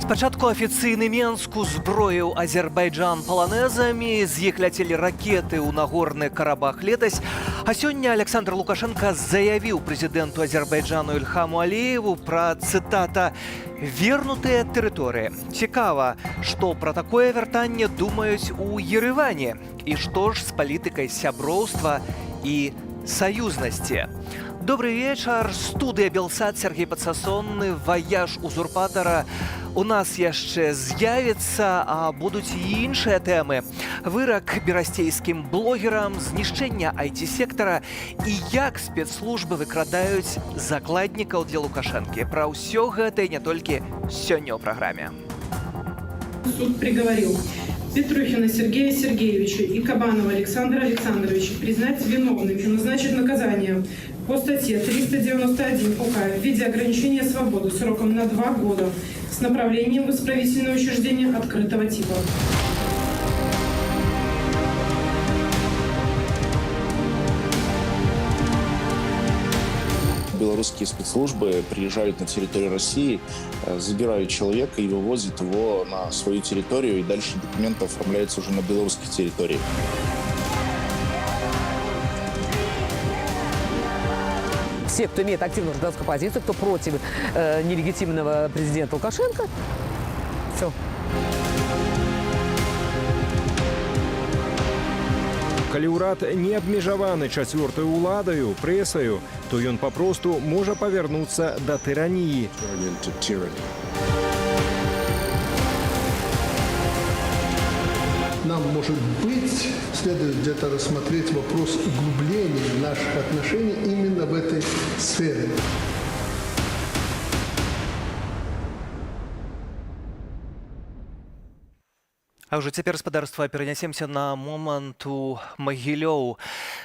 Спачатку афіцыйны Менск узброіў Азербайджан паланезамі, з іх ляцелі ракеты ў Нагорны Карабах летась. А сёння Аляксандр Лукашэнка заявіў прэзідэнту Азербайджану Ільхаму Аліеву пра, цытата, «вернутыя тэрыторыі». Цікава, што пра такое вяртанне думаюць у Ерэване і што ж з палітыкай сяброўства і саюзнасці. Добры вечар, студыя Белсат, Сяргей Падсасонны, ваяж узурпатара у нас яшчэ з'явіцца, а будуць і іншыя тэмы. Вырак берасцейскім блогерам, знішчэнне айці-сектара і як спецслужбы выкрадаюць закладнікаў для Лукашэнкі. Пра ўсё гэта і не толькі сёння ў праграме. Суд приговорил Петрухина Сергея Сергеевича и Кабанова Александра Александровича признать виновными и назначить наказание по статье 391 УК в виде ограничения свободы сроком на 2 года с направлением в исправительное учреждение открытого типа. Белорусские спецслужбы приезжают на территорию России, забирают человека и вывозят его на свою территорию, и дальше документы оформляются уже на белорусской территории. Все, кто имеет активную гражданскую позицию, кто против нелегитимного президента Лукашенко, все. Калі ўрад не абмежаваны чацвёртай уладаю, прэсаю, то ён папросту можа павярнуцца да тыраніі. Into tyranny. Нам, может быть, следует где-то рассмотреть вопрос углубления наших отношений именно в этой сфере. А ўжо цяпер, спадарства, перанясемся на момант у Магілёў.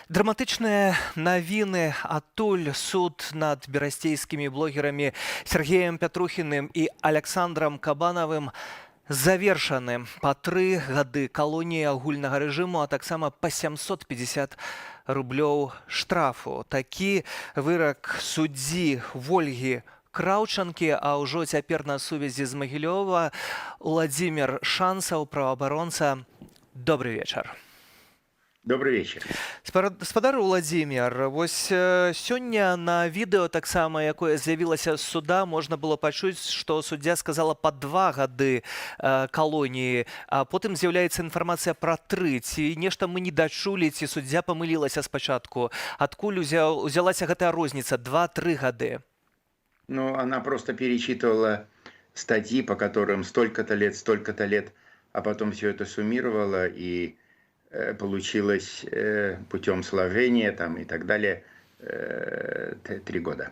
Драматычныя навіны адтуль: суд над берасцейскімі блогерамі Сяргеем Пятрухіным і Аляксандрам Кабанавым завершаны. Па 3 гады калоніі агульнага рэжыму, а таксама па 750 рублёў штрафу. Такі вырак суддзі Вольгі Краўчанкі, а ўжо цяпер на сувязі з Магілёва Уладзімир Шанцаў, праваабаронца. Добры вечар. Добрый вечер. Спадар Уладзімир, вось сёння на відэо таксама, якое з'явілася з суда, можна было пачуць, што суддзя сказала па 2 гады калоніі, а потым з'яўляецца інфармацыя пра тры. Ці нешта мы не дачулі, ці суддзя памылілася спачатку? Адкуль узялася гэтая розніца 2-3 гады? Ну, она просто перечитывала статьи, по которым столько-то лет, а потом все это суммировала, и получилось путем сложения там и так далее 3 года.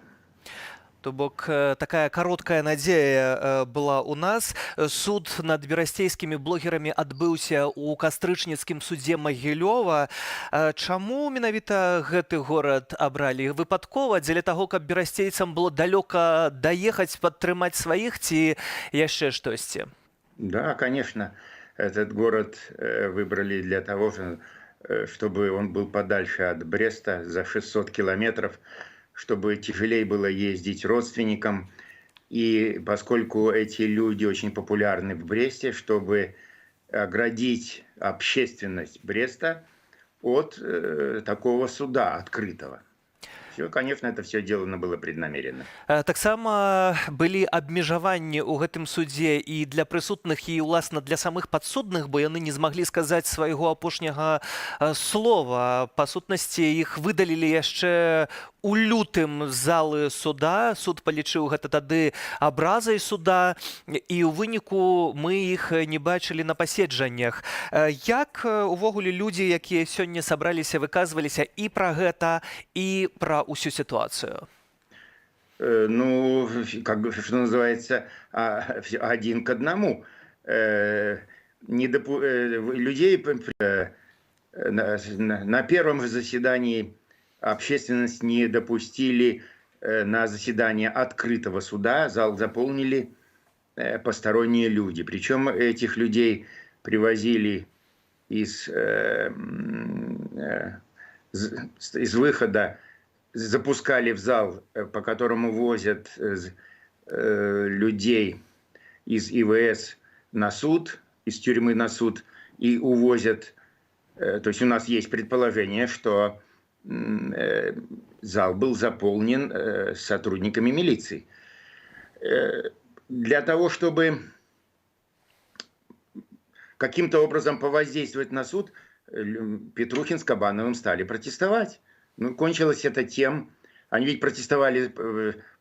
То бок такая кароткая надзея была у нас. Суд над берасцейскімі блогерамі адбыўся ў кастрычніцкім судзе Магілёва. Чаму менавіта гэты горад абралі? Выпадкова, дзеля таго, каб берасцейцам было далёка даехаць, падтрымаць сваіх, ці яшчэ штосьці? Да, конечно, этот город выбрали для того, чтобы он был подальше от Бреста за 600 километров, чтобы тяжелее было ездить родственникам. И поскольку эти люди очень популярны в Бресте, чтобы оградить общественность Бреста от такого суда открытого. Все, конечно, это все делано было преднамеренно. Таксама былі абмежаванні ў гэтым судзе і для прысутных, і ўласна для самых падсудных, бо яны не змаглі сказаць свайго апошняга слова. Па сутнасці, іх выдалілі яшчэ у лютым з залы суда. Суд палічыў гэта тады абразай суда, і ў выніку мы іх не бачылі на паседжаннях. Як увогуле людзі, якія сёння сабраліся, выказваліся і пра гэта, і пра ўсю сітуацыю? Ну, как бы, что называется, один к одному. Не допу- Людей на первом же заседании общественность не допустили. на заседание открытого суда зал заполнили посторонние люди. Причем этих людей привозили из выхода, запускали в зал, по которому возят людей из ИВС на суд, из тюрьмы на суд, и увозят. То есть у нас есть предположение, что зал был заполнен сотрудниками милиции. Для того, чтобы каким-то образом повоздействовать на суд, Петрухин с Кабановым стали протестовать. Ну, кончилось это тем, они ведь протестовали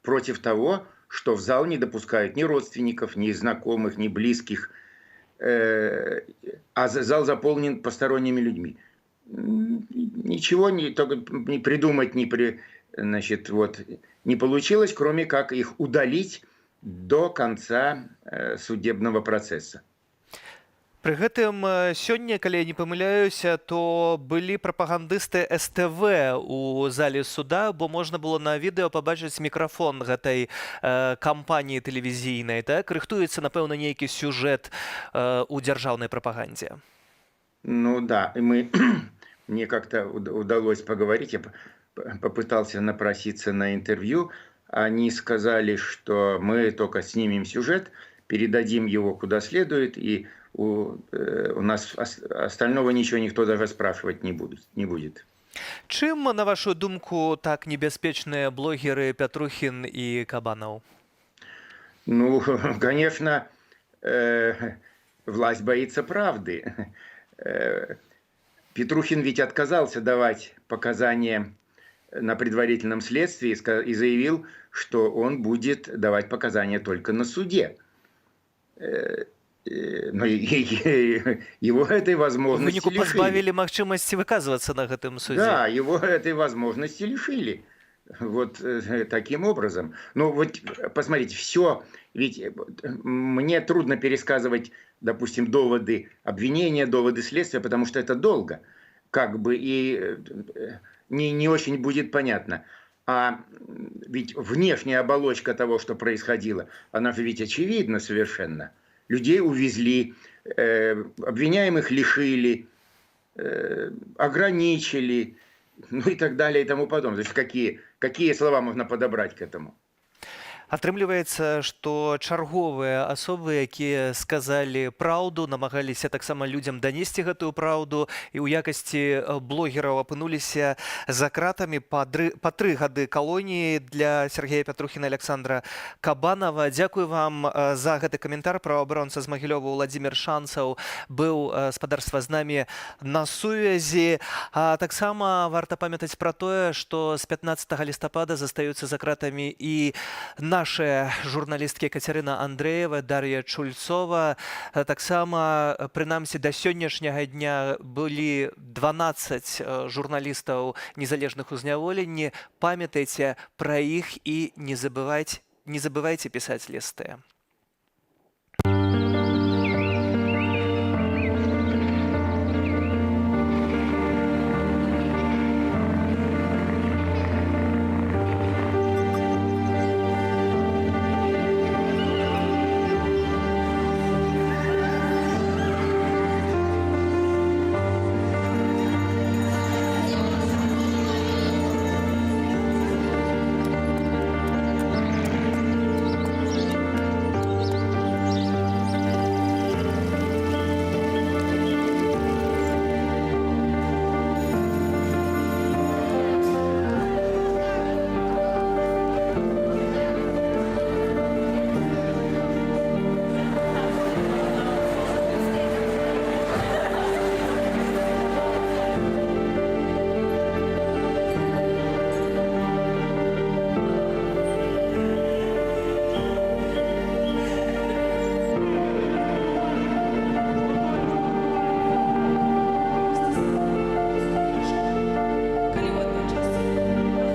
против того, что в зал не допускают ни родственников, ни знакомых, ни близких, а зал заполнен посторонними людьми. Ничего не, только не придумать не, при, значит, вот, не получилось, кроме как их удалить до конца судебного процесса. Пры гэтым сёння, калі я не памыляюся, то былі прапагандысты СТВ у зале суда, бо можна было на відэо пабачыць мікрафон гэтай кампаніі тэлевізійнай. Так рыхтуецца, напэўна, нейкі сюжэт у дзяржаўнай прапагандзе. Ну да, и мне как-то удалось поговорить, я попытался напроситься на интервью. Они сказали, что мы только снимем сюжет, передадим его куда следует, и у нас остального ничего никто даже спрашивать не будет. Чым, на вашу думку, так небяспечныя блогеры Пятрухін і Кабанаў? Ну, конечно, власть боится правды. Петрухин ведь отказался давать показания на предварительном следствии и заявил, что он будет давать показания только на суде. Но его этой возможности Выніку лишили. пазбавілі магчымасці выказвацца на гэтым судзе. Да, его этой возможности лишили. Вот таким образом. Ну вот посмотрите, все, ведь мне трудно пересказывать, допустим, доводы обвинения, доводы следствия, потому что это долго, как бы и не очень будет понятно. А ведь внешняя оболочка того, что происходило, она же ведь очевидна совершенно. Людей увезли, обвиняемых лишили, ограничили, ну и так далее и тому подобное. То есть какие слова можно подобрать к этому? Атрымліваецца, што чарговыя асобы, якія сказалі праўду, намагаліся таксама людзям данесці гэтую праўду і ў якасці блогераў апынуліся за кратамі па 3 гады калоніі для Сергея Пятрухіна, Александра Кабанова. Дзякую вам за гэты каментар. Праваабаронца з Магілёва Уладзімір Шанцаў быў, спадарства, з намі на сувязі. А таксама варта памятаць пра тое, што з 15 лістапада застаюцца за кратамі і нашыя журналісткі Кацярына Андрэева, Дар'я Чульцова. Таксама, прынамсі да сённяшняга дня, былі 12 журналістаў незалежных у зняволенні. Памятайце пра іх і не забывайце пісаць лісты.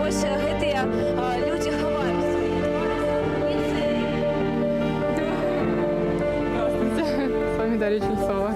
Вось гэтыя людзі хаваюць свае твары за амуніцыяй. Здравствуйте, с вами Дарья Чульцова.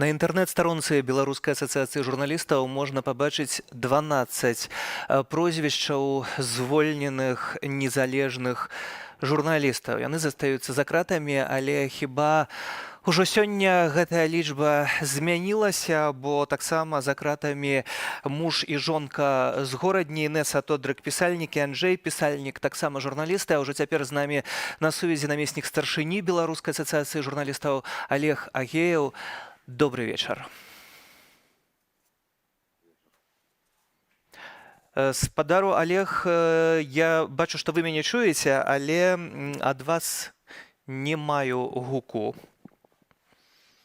На інтэрнэт-старонцы Беларускай асацыяцыі журналістаў можна пабачыць 12 прозвішчаў звольненых незалежных журналістаў. Яны застаюцца за кратамі, але хіба ўжо сёння гэтая лічба змянілася, бо таксама за кратамі муж і жонка з Горадні, Інеса Тодрык, пісальнік, і Анджэй, пісальнік, таксама журналісты. А ўжо цяпер з намі на сувязі намеснік старшыні Беларускай асацыяцыі журналістаў Алег Агееў. Добрый вечар. Спадару Алег, я бачу, што вы мяне чуеце, але ад вас не маю гуку.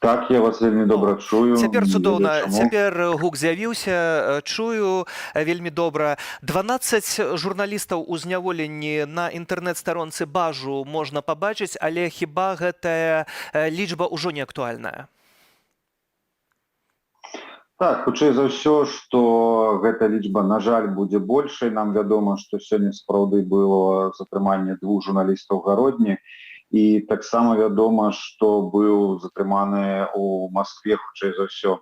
Так, я вас вельмі добра чую. Цяпер Не цудоўна. ведаю, чаму. Цяпер гук з'явіўся, чую вельмі добра. 12 журналістаў у зняволенні на інтэрнэт-старонцы БАЖу можна пабачыць, але хіба гэтая лічба ўжо не актуальная? Так, хутчэй за ўсё, што гэта лічба, на жаль, будзе большай. Нам вядома, што сёння сапраўды было затрыманне двух журналістаў Гародні. І таксама вядома, што быў затрыманы ў Маскве, хутчэй за ўсё,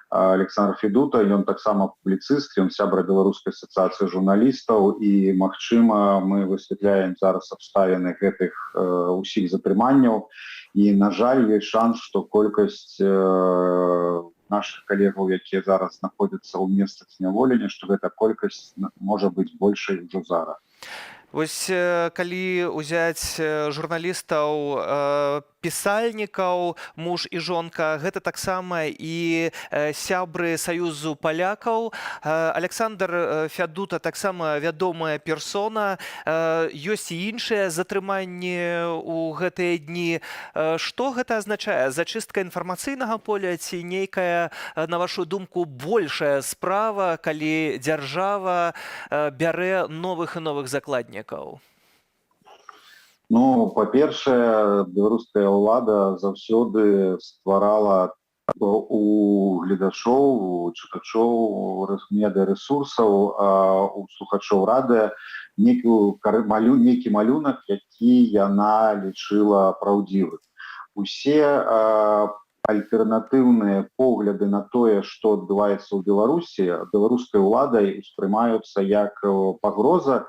Александр Федута. Ён таксама публіцыст, ён сябра Беларускай асацыяцыі журналістаў, і, магчыма, мы высвятляем зараз абставіны гэтых усіх затрыманняў. І, на жаль, ёсць шанс, што колькасць нашых калегаў, якія зараз знаходзяцца ў месцах зняволення, што гэта колькасць можа быць большай ужо зараз. Вось калі ўзяць журналістаў, пісальнікаў, муж і жонка, гэта таксама і сябры Саюзу палякаў. Александр Фядута таксама вядомая персона. Ёсць і іншыя затрыманні ў гэтыя дні. Што гэта азначае? Зачыстка інфармацыйнага поля ці нейкая, на вашу думку, большая справа, калі дзяржава бярэ новых і новых закладнікаў? Ну, па-першае, беларуская ўлада заўсёды стварала у гледачоў, у чытачоў медыарэсурсаў, у слухачоў радыё нейкі малюнак, які яна лічыла праўдзівым. Усе альтэрнатыўныя погляды на тое, што адбываецца ў Беларусі, беларускай уладай успрымаюцца як пагроза,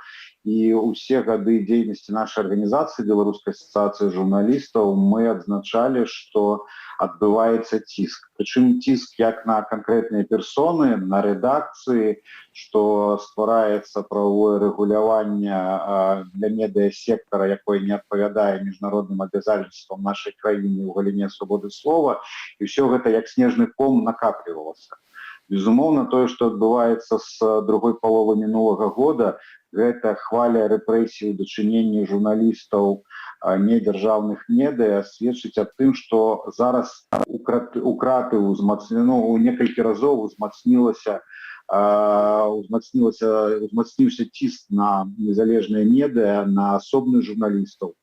і ўсе гады дзейнасці нашай арганізацыі, Беларускай асацыяцыі журналістаў, мы адзначалі, што адбываецца ціск. Прычым ціск як на канкрэтныя персоны, на рэдакцыі, што ствараецца правовое рэгуляванне для медыасектара, якое не адпавядае міжнародным абязательствам нашай краіны ў галіне свабоды слова, і ўсё гэта як снежны ком накаплівалася. Безумоўна, тое, што адбываецца з другой паловы мінулага года, гэта хваля рэпрэсій у дачыненні журналістаў недзяржаўных медыа, сведчыць аб тым, што зараз у краты ўзмацнено, у некалькі разоў узмацніўся ціск на незалежныя медыа, на асобных журналістаў.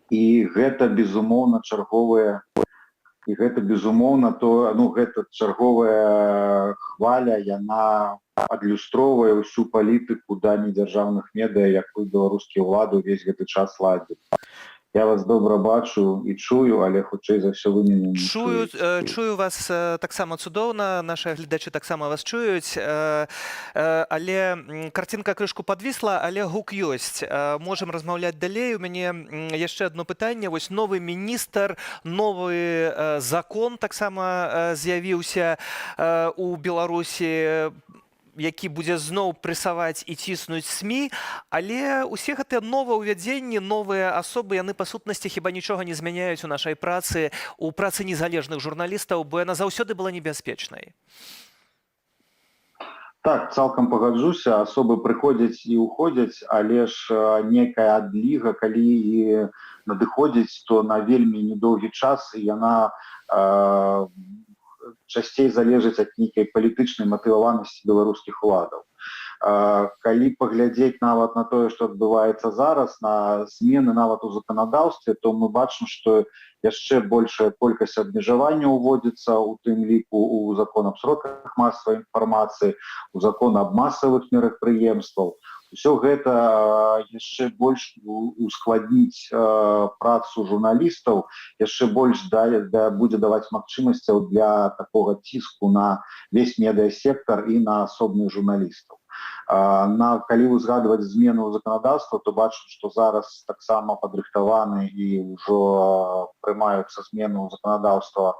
І гэта безумоўна чарговая і гэта безумоўна то ну гэта чарговая хваля, яна адлюстроўвае ўсю палітыку да недзяржаўных медыа, якую беларускія ўлады ўвесь гэты час ладзілі. Я вас добра бачу і чую, але, хутчэй за ўсё, вы мяне не Чую, чуеце. Чую вас таксама цудоўна, нашыя гледачы таксама вас чуюць, але карцінка крышку падвісла, але гук ёсць. Можам размаўляць далей. У мяне яшчэ одно пытанне. Вось новы міністр, новы закон таксама з'явіўся у Беларусі, які будзе зноў прэсаваць і ціснуць СМІ, але ўсе гэтыя новаўвядзенні, новыя асобы, яны па сутнасці хіба нічога не змяняюць у нашай працы, у працы незалежных журналістаў, бо яна заўсёды была небяспечнай? Так, цалкам пагаджуся, асобы прыходзяць і ўходзяць, але ж некая адліга, калі і надыходзіць, то на вельмі недоўгі час, і яна часцей залежыць ад нейкай палітычнай матываванасці беларускіх уладаў. Калі паглядзець нават на тое, што адбываецца зараз, на змены нават у заканадаўстве, то мы бачым, што яшчэ большая колькасць абмежаванняў уводзіцца, у тым ліку у закон аб сродках масавай інфармацыі, у закон аб масавых мерапрыемстваў. Усё гэта яшчэ больш ускладніць працу журналістаў, яшчэ больш будзе даваць магчымасцяў для такога ціску на весь медыасектар і на асобных журналістаў. На калі узгадваць змену заканадаўства, то бачым, што зараз таксама падрыхтаваны і ўжо прымаюцца змену заканадаўства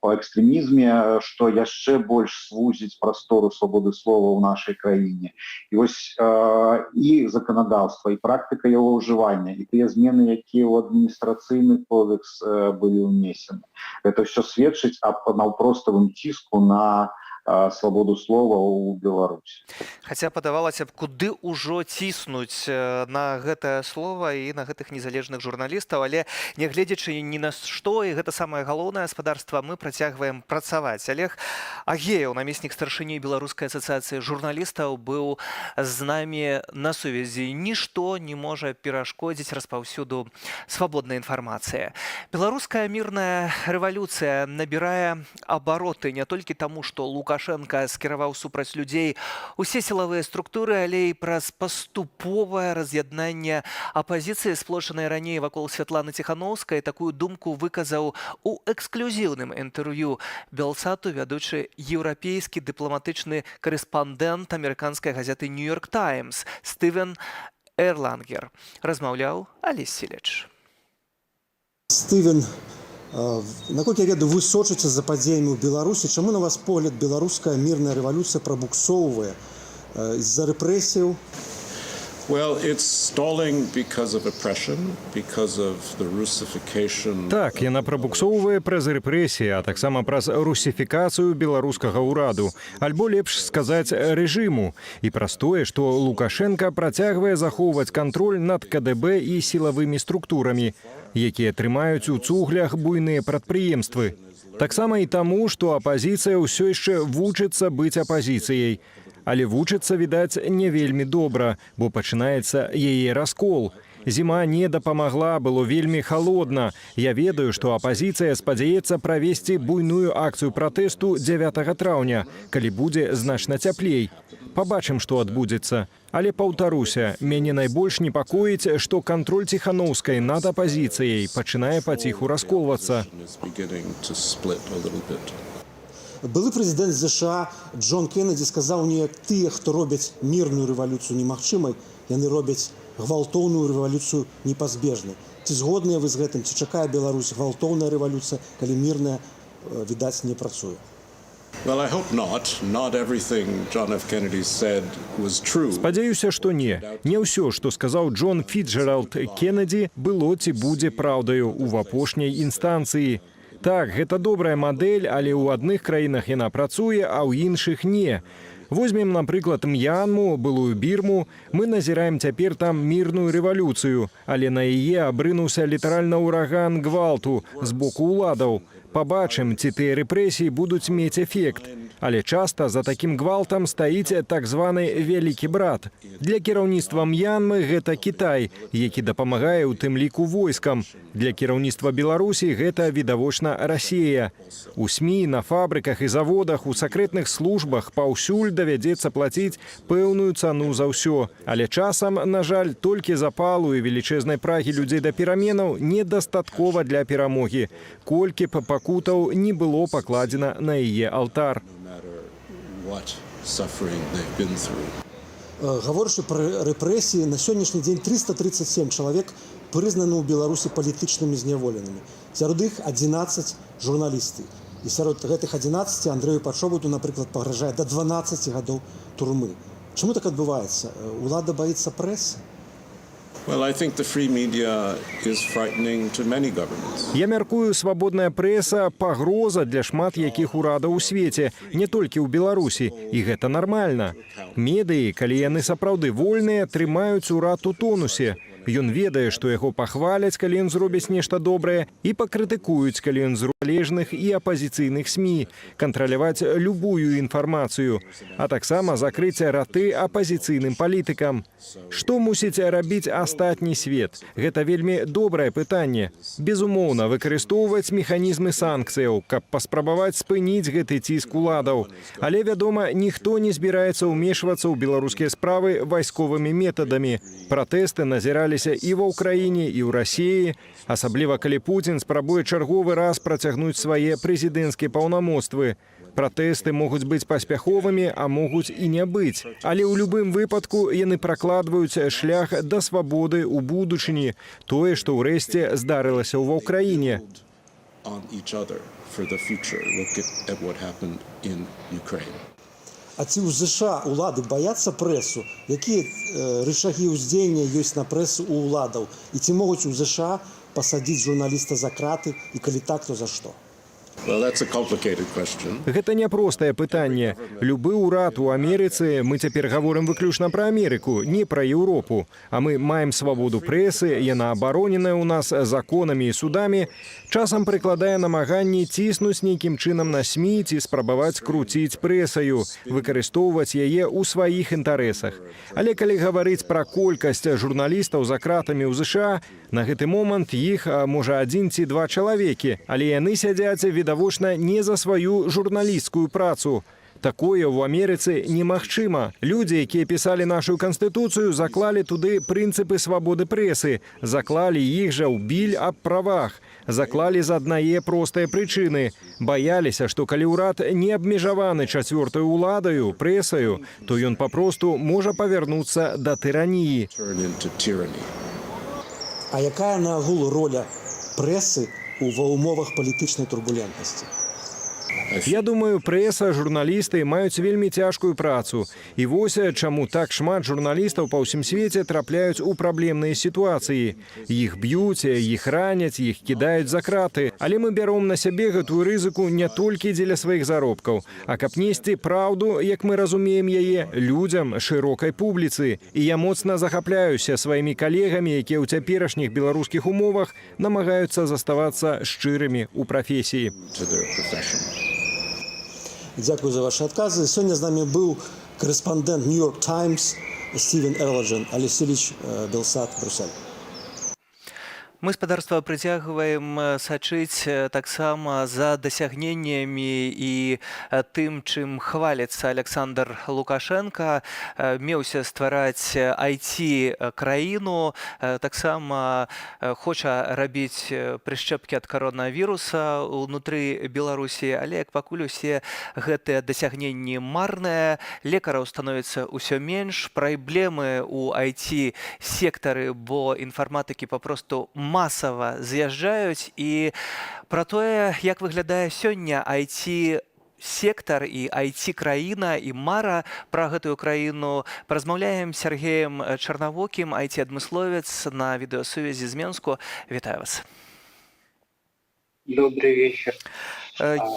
по экстрэмізме, што яшчэ больш звузіць прастору свабоды слова ў нашай краіне. І вось і заканадаўства, і практыка яго ўжывання, і тыя змены, якія ў адміністрацыйны кодекс былі ўнесены, гэта ўсё сведчыць аб наўпроставым ціску на свабоду слова ў Беларусі. Хаця, падавалася б, куды ўжо ціснуць на гэтае слова і на гэтых незалежных журналістаў, але, нягледзячы ні на што, і гэта самае галоўнае, спадарства, мы працягваем працаваць. Алег Агееў, намеснік старшыні Беларускай асацыяцыі журналістаў, быў з намі на сувязі. Нішто не можа перашкодзіць распаўсюду свабоднай інфармацыі. Беларуская мірная рэвалюцыя набірае абароты не толькі таму, што Лукашэнка скіраваў супраць людзей усе сілавыя структуры, але і праз паступовае раз'яднанне апазіцыі, сплочанай раней вакол Святланы Ціханаўскай. Такую думку выказаў у эксклюзіўным інтэрв'ю Белсату вядучы еўрапейскі дыпламатычны карэспандэнт амерыканскай газеты «Нью-Йорк Таймс» Стывен Эрлангер. Размаўляў Алесь Сілеч. Стывен, наколькі я ведаю, вы сочыце за падзеямі ў Беларусі. Чаму, на ваш погляд, беларуская мірная рэвалюцыя прабуксоўвае? З-за рэпрэсіяў? Well, it's stalling because of oppression, because of the Russification. Так, яна прабуксоўвае праз рэпрэсіі, а таксама праз русіфікацыю беларускага ўраду, альбо, лепш сказаць, рэжыму, і праз тое, што Лукашэнка працягвае захоўваць кантроль над КДБ і сілавымі структурамі, якія трымаюць у цуглях буйныя прадпрыемствы. Таксама і таму, што апазіцыя ўсё яшчэ вучыцца быць апазіцыяй. Але вучыцца, відаць, не вельмі добра, бо пачынаецца яе раскол. Зіма не дапамагла, было вельмі халодна. Я ведаю, што апазіцыя спадзяецца правесці буйную акцыю пратэсту 9 траўня, калі будзе значна цяплей. Пабачым, што адбудзецца. Але паўтаруся, мяне найбольш непакоіць, што кантроль Ціханаўскай над апазіцыяй пачынае паціху расколвацца. Is beginning to split a little bit. Былы прэзідэнт ЗША Джон Кеннеді сказаў неяк: тыя, хто робяць мірную рэвалюцыю немагчымай, яны робяць гвалтоўную рэвалюцыю непазбежнай. Ці згодныя вы з гэтым, ці чакае Беларусь гвалтоўная рэвалюцыя, калі мірная, відаць, не працуе? Well, I hope not. Not everything John F. Kennedy said was true. Спадзяюся, што не. Не ўсё, што сказаў Джон Фіцджэральд Кеннеді, было ці будзе праўдаю ў апошняй інстанцыі. Так, гэта добрая мадэль, але ў адных краінах яна працуе, а ў іншых не. Возьмем, напрыклад, М'янму, былую Бірму. Мы назіраем цяпер там мірную рэвалюцыю, але на яе абрынуўся літаральна ураган гвалту з боку ўладаў. Пабачым, ці тыя рэпрэсіі будуць мець эфект. Але часта за такім гвалтам стаіць так званы вялікі брат. Для кіраўніцтва М'янмы гэта Кітай, які дапамагае ў тым ліку войскам. Для кіраўніцтва Беларусі гэта відавочна Расія. У СМІ, на фабрыках і заводах, у сакрэтных службах паўсюль давядзецца плаціць пэўную цану за ўсё. Але часам, на жаль, толькі запалу і велічэзнай прагі людзей да пераменаў недастаткова для перамогі. Колькі б пакутаў не было пакладзена на яе алтар. No matter what suffering they've been through. Гаворачы пра рэпрэсіі, на сённяшні дзень 337 чалавек прызнаны ў Беларусі палітычнымі зняволенымі. Сярод іх 11 журналісты. І сярод гэтых 11 Андрэю Пачобуту, напрыклад, пагражае да 12 гадоў турмы. Чаму так адбываецца? Улада баіцца прэсы? Well, I think the free media is frightening to many governments. Я мяркую, свабодная прэса — пагроза для шмат якіх урадаў у свеце, не толькі ў Беларусі, і гэта нармальна. Медыі, калі яны сапраўды вольныя, трымаюць урад у тонусе. Ён ведае, што яго пахваляць, калі ён зробіць нешта добрае, і пакрытыкуюць, калі ён залежных і апазіцыйных СМІ, кантраляваць любую інфармацыю, а таксама закрыць раты апазіцыйным палітыкам. Што мусіць рабіць астатні свет? Гэта вельмі добрае пытанне. Безумоўна, выкарыстоўваць механізмы санкцыяў, каб паспрабаваць спыніць гэты ціск уладаў. Але, вядома, ніхто не збіраецца ўмешвацца ў беларускія справы вайсковымі метадамі. Пратэсты назіраліся і ва Ўкраіне, і ў Расіі, асабліва калі Пуцін спрабуе чарговы раз працягнуць свае прэзідэнцкія паўнамоцтвы. Пратэсты могуць быць паспяховымі, а могуць і не быць. Але ў любым выпадку яны пракладваюць шлях да свабоды ў будучыні, тое, што ўрэшце здарылася ва Ўкраіне. On each other for the future. Look at what happened in Ukraine. А ці ў ЗША улады баяцца прэсу? Якія рычагі ўздзеяння ёсць на прэсу у ўладаў? І ці могуць у ЗША пасадзіць журналіста за краты, і калі так, то за што? Well, that's a complicated question. Гэта няпростае пытанне. Любы ўрад у Амерыцы, мы цяпер гаворым выключна пра Амерыку, не пра Еўропу. А мы маем свабоду прэсы, яна абароненая ў нас законамі і судамі, часам прыкладае намаганні ціснуць нейкім чынам на СМІ ці спрабаваць круціць прэсаю, выкарыстоўваць яе ў сваіх інтарэсах. Але калі гаварыць пра колькасць журналістаў за кратамі ў ЗША, на гэты момант іх, можа, адзін ці два чалавекі, але яны сядзяць відавочна не за сваю журналісцкую працу. Такое ў Амерыцы немагчыма. Людзі, якія пісалі нашу канстытуцыю, заклалі туды прынцыпы свабоды прэсы, заклалі іх жа ў Біль аб правах, заклалі з аднае простай прычыны. Баяліся, што калі ўрад не абмежаваны чацвёртаю уладаю, прэсаю, то ён папросту можа павярнуцца да тыраніі. Turn into tyranny. А якая наогул роля прэсы ва ўмовах палітычнай турбулентнасці? Я думаю, прэса, журналісты маюць вельмі цяжкую працу. І вось чаму так шмат журналістаў па ўсім свеце трапляюць у праблемныя сітуацыі. Іх б'юць, іх раняць, іх кідаюць за краты. Але мы бяром на сябе гэтую рызыку не толькі дзеля сваіх заробкаў, а каб несці праўду, як мы разумеем яе, людзям, шырокай публіцы. І я моцна захапляюся сваімі калегамі, якія ў цяперашніх беларускіх умовах намагаюцца заставацца шчырымі ў прафесіі. To their profession. Дзякую за вашы адказы. Сёння з намі быў карэспандэнт New York Times Стывен Эрлоджэн. Алесь Іліч, Белсат, Брусель. Мы, спадарства, прыцягваем сачыць таксама за дасягненнямі і тым, чым хваліцца Аляксандр Лукашэнка. Меўся ствараць IT краіну, таксама хоча рабіць прышчэпкі ад каронавіруса ўнутры Беларусі, але як пакуль усе гэтыя дасягненні марныя, лекараў становіцца ўсё менш, праблемы ў IT сектары, бо інфарматыкі папросту масава з'язджаюць. І пра тое, як выглядае сёння IT сектар і IT краіна і мара пра гэтую краіну, паразмаўляем з Сяргеем Чарнавокім, IT адмысловец на відэасувязі з Менску. Вітаю вас. Добрый вечер.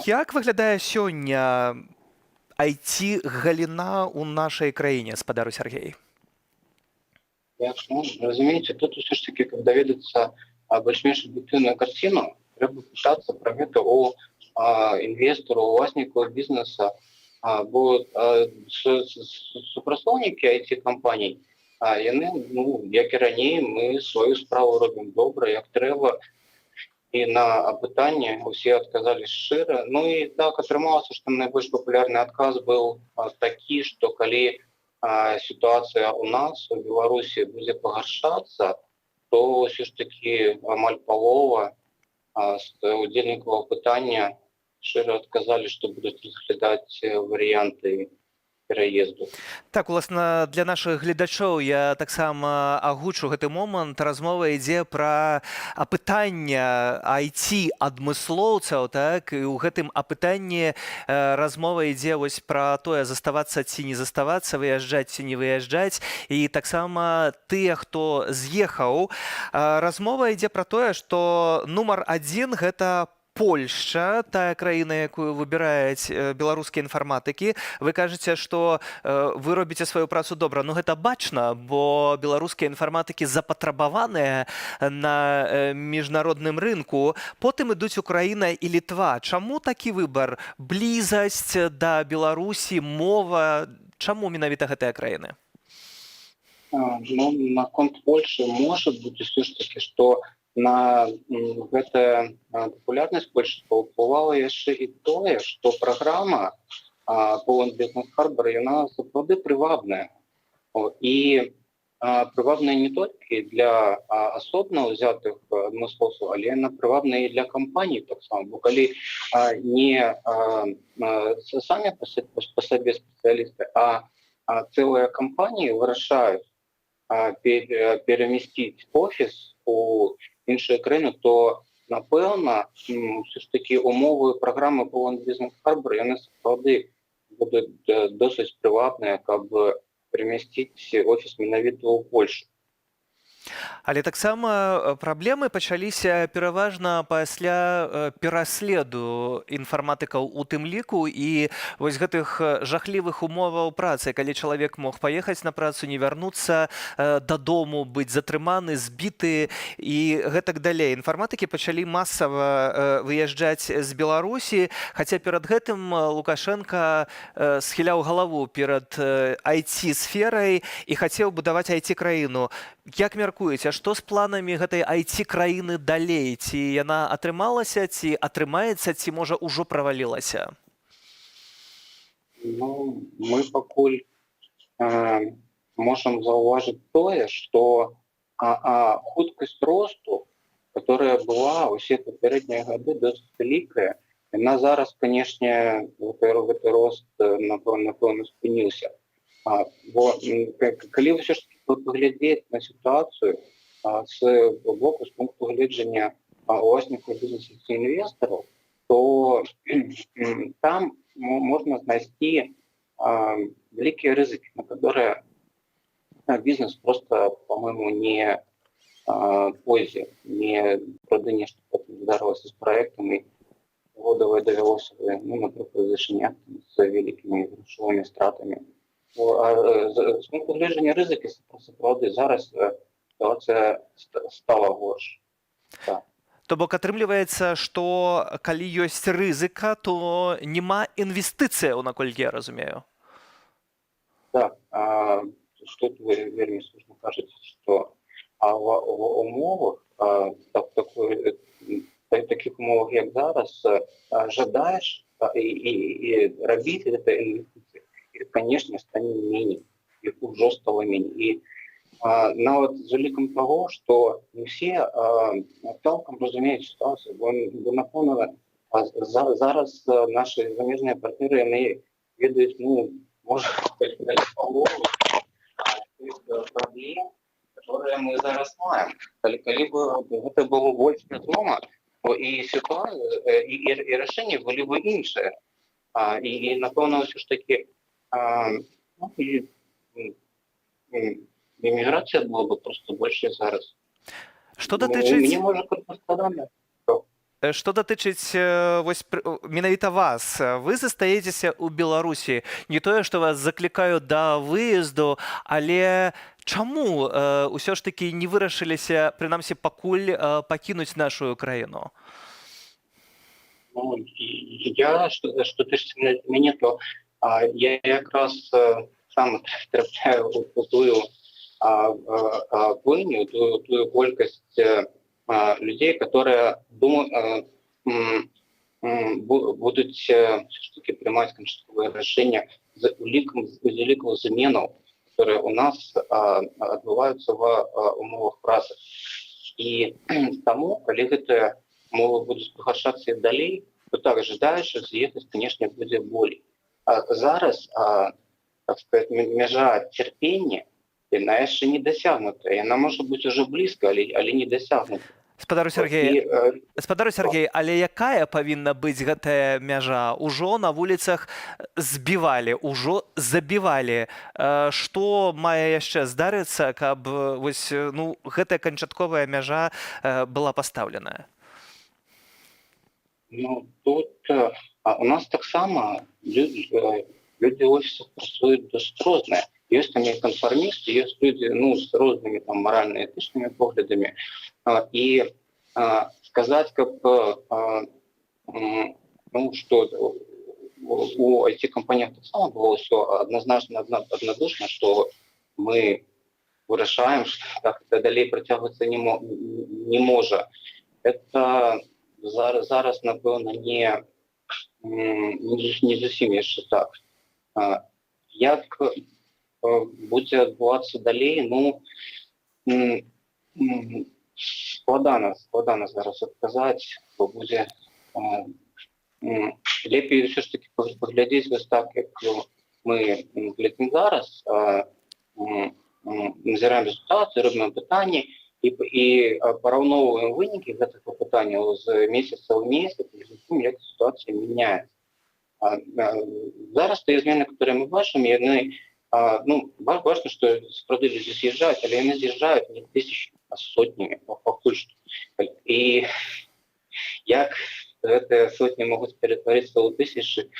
Як выглядае сёння IT галіна ў нашай краіне, спадару Сяргей? Як, ну, разумееце, тут усё ж таки, каб даведацца больш-менш аб'ектыўную карціну, трэба пытацца пра гэта у інвестару, уласнікаў бізнеса, бо супрацоўнікі IT-кампаній, яны, ну, як і раней, мы сваю справу робім добра, як трэба, і на апытанне усе адказалі шчыра. Ну і так атрымалася, што найбольш папулярны адказ быў такі, што калі сітуацыя у нас у Беларусі будзе пагаршацца, то ўсё ж таки амаль палова з удзельнікаў апытання шчыра адказалі, што будуць разглядаць варыянты пераезду. Так, уласна, для нашых гледачоў я таксама агучу гэты момант. Размова ідзе пра апытанне IT адмыслоўцаў, так, і ў гэтым апытанні размова ідзе вось пра тое, заставацца ці не заставацца, выязджаць ці не выязджаць, і таксама тыя, хто з'ехаў. Размова ідзе пра тое, што нумар адзін гэта Польшча, тая краіна, якую выбіраюць беларускія інфарматыкі. Вы кажаце, што вы робіце сваю працу добра. Ну, гэта бачна, бо беларускія інфарматыкі запатрабаваныя на міжнародным рынку. Потым ідуць Украіна і Літва. Чаму такі выбар? Блізасць да Беларусі, мова? Чаму менавіта гэтыя краіны? Ну, наконт Польшчы, можа быць, усё ж такі, што на гэтая папулярнасць больш паўплывала яшчэ і тое, што праграма Poland Business Harbor, яна сапраўды прывабная і прывабная не толькі для асобна ўзятых адмыслоўцаў, але яна прывабная і для кампаній таксама, бо калі не самі па сабе спецыялісты, а цэлыя кампаніі вырашаюць перамясціць офіс у іншую краіну, то, напэўна, ўсё ж такі умовы праграмы Poland Business Harbor, яны сапраўды будуць досыць прывабныя, каб перамясціць офіс менавіта ў Польшу. Але таксама праблемы пачаліся пераважна пасля пераследу інфарматыкаў у тым ліку і вось гэтых жахлівых умоваў працы, калі чалавек мог паехаць на працу, не вярнуцца дадому, быць затрыманы, збіты і гэтак далей. Інфарматыкі пачалі масава выязджаць з Беларусі, хаця перад гэтым Лукашэнка схіляў галаву перад IT-сферай і хацеў будаваць IT-краіну. Як мяркуеце, што з планамі гэтай IT-краіны далей? Ці яна атрымалася, ці атрымаецца, ці, можа, ужо правалілася? Ну, мы пакуль можам заўважыць тое, што хуткасць росту, которая была ўсе папярэднія гады досыць вялікая, яна зараз, канешне, гэты рост напэўна спыніўся. Бо калі ўсё ж таки паглядзець на сітуацыю з боку, з пункту гледжання уласнікаў бізнесу ці інвестараў, то там можна знайсці вялікія рызыкі, на которые бізнес просто, по-моему, не пойдзе, не праўда, нешта потым здарылася з праектам, і давялося бы, ну, напрыклад, зачыняць з вялікімі грашовымі стратамі. З пункту гледжання рызыкі, сапраўды зараз сітуацыя стала горш. Так. То бок атрымліваецца, што калі ёсць рызыка, то няма інвестыцыяў, наколькі я разумею. Так, што вы вельмі слушна кажаце, што в умовах так, такой, таких умовах, як зараз, жадаеш і рабіць гэта інвестыцыі, іх, конечно, стане меней, іх ужо стало меней. І нават з улікам таго, што не ўсе цалкам разумеюць сітуацыю, бо напэўна, зараз нашы замежныя партнёры, яны ведаюць, ну, можа, палову тых праблем, которые мы зараз маем. Калі бы гэта было больш вядома, то і сітуацыя, і рашэнні былі бы іншыя. І напэўна, ўсё ж такі, ну, і іміграцыя была бы просто большая зараз. Што Ну, датычыць мне, можа, крыху складана. Што датычыць вось менавіта вас, вы застаецеся ў Беларусі. Не тое, што вас заклікаю да выезду, але чаму ўсё ж такі не вырашыліся, прынамсі пакуль, пакінуць нашу краіну? Ну, я, што тычыцца мяне, то я якраз сам трапляю у тую плыню, тую колькасць людзей, которые думаю, будуць ўсё ж таки прымаць канчатковае рашэнне з улікам заменаў, которые у нас адбываюцца в умовах працы. І таму, калі гэтыя умовы будуць пагаршацца і далей, то так, жадаючых з'ехаць, конечно, будзе болей. А зараз, так сказать, мяжа цярпення, яна яшчэ не дасягнутая. Яна можа быць ужо блізка, але не дасягнута. Спадару Сергей, І, спадару Сергей, але якая павінна быць гэтая мяжа? Ужо на вуліцах збівалі, ужо забівалі. Што мае яшчэ здарыцца, каб вось, ну, гэтая канчатковая мяжа была пастаўленая? Ну, тут у нас таксама людзі ў офісах працуюць досыць розныя. Ёсць там і канфармісты, ёсць людзі, ну, з рознымі там маральна-этычнымі поглядамі. І сказаць, каб ну, што у IT-кампаніях таксама было ўсё адназначна, аднадушна, што мы вырашаем, што так далей працягвацца не можа. Это зараз, напэўна, не зусім яшчэ так. Як будзе адбывацца далей, ну, складана зараз адказаць, бо будзе лепей ўсё ж таки паглядзець вось так, як мы глядзім зараз, назіраем результаты, робім пытанні і параўноўваем вынікі гэтых пытанняў з месяца ў месяц, глядзім, як сітуацыя мяняецца. Зараз тыя змены, которые мы бачым, яны ну, бачна, што сапраўды людзі з'язджаюць, але яны з'язджаюць не тысячи, а сотнямі пакуль што. І як гэтыя сотні могуць ператварыцца ў тысячы,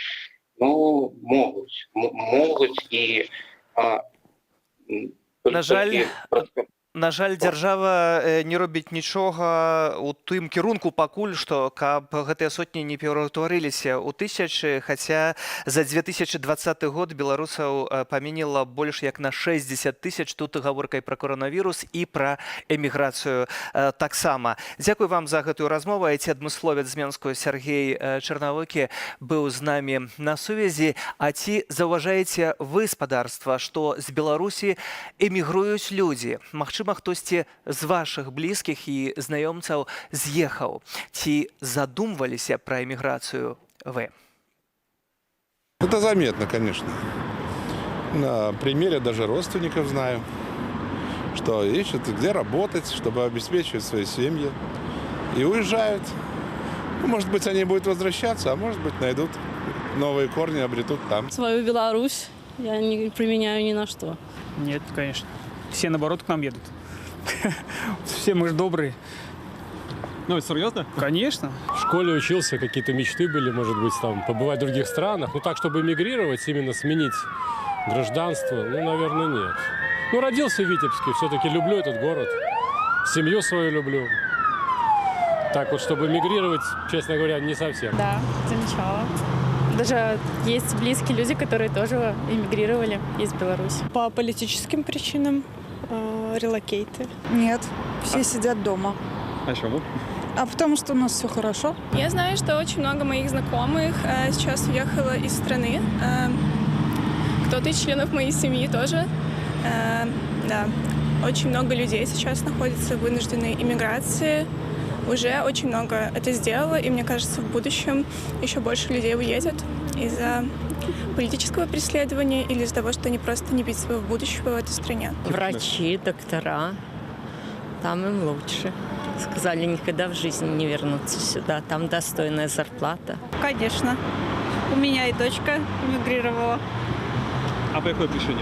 ну, могуць і На жаль, толькі На жаль, дзяржава не робіць нічога ў тым кірунку пакуль што, каб гэтыя сотні не пераўтварыліся ў тысячы, хаця за 2020 год беларусаў паменела больш як на 60 тысяч. Тут гаворка і пра коронавірус, і пра эміграцыю таксама. Дзякуй вам за гэтую размову. Айці адмысловец з Менску Сяргей Чарнавокі быў з намі на сувязі. А ці заўважаеце вы, спадарства, што з Беларусі эмігруюць людзі? Магчыма, хтосьці з вашых блізкіх і знаёмцаў з'ехаў. Ці задумваліся пра эміграцыю вы? Это заметно, конечно. На примере даже родственников знаю, что ищут, где работать, чтобы обеспечивать свои семьи. И уезжают. Ну, может быть, они будут возвращаться, а может быть, найдут новые корни, обретут там. Свою Беларусь я не променяю ни на что. Нет, конечно. Все, наоборот, к нам едут. Все мы же добрые. Ну, это серьезно? Конечно. В школе учился, какие-то мечты были, может быть, там, побывать в других странах. Ну, так, чтобы эмигрировать, именно сменить гражданство, ну, наверное, нет. Ну, родился в Витебске, все-таки люблю этот город, семью свою люблю. Так вот, чтобы эмигрировать, честно говоря, не совсем. Да, замечала. Даже есть близкие люди, которые тоже эмигрировали из Беларуси. По политическим причинам relocate ы. Нет, все сидят дома. А чаму? А потому что у нас все хорошо. Я знаю, что очень много моих знакомых сейчас уехало из страны. Кто-то из членов моей семьи тоже. Да, очень много людей сейчас находится в вынужденной иммиграции. Уже очень много это сделало, и мне кажется, в будущем еще больше людей уедет из-за политического преследования или из-за того, что они просто не видят своего будущего в этой стране. Врачи, доктора, там им лучше. Сказали, никогда в жизни не вернуться сюда, там достойная зарплата. Конечно. У меня и дочка эмигрировала. А по какой причине?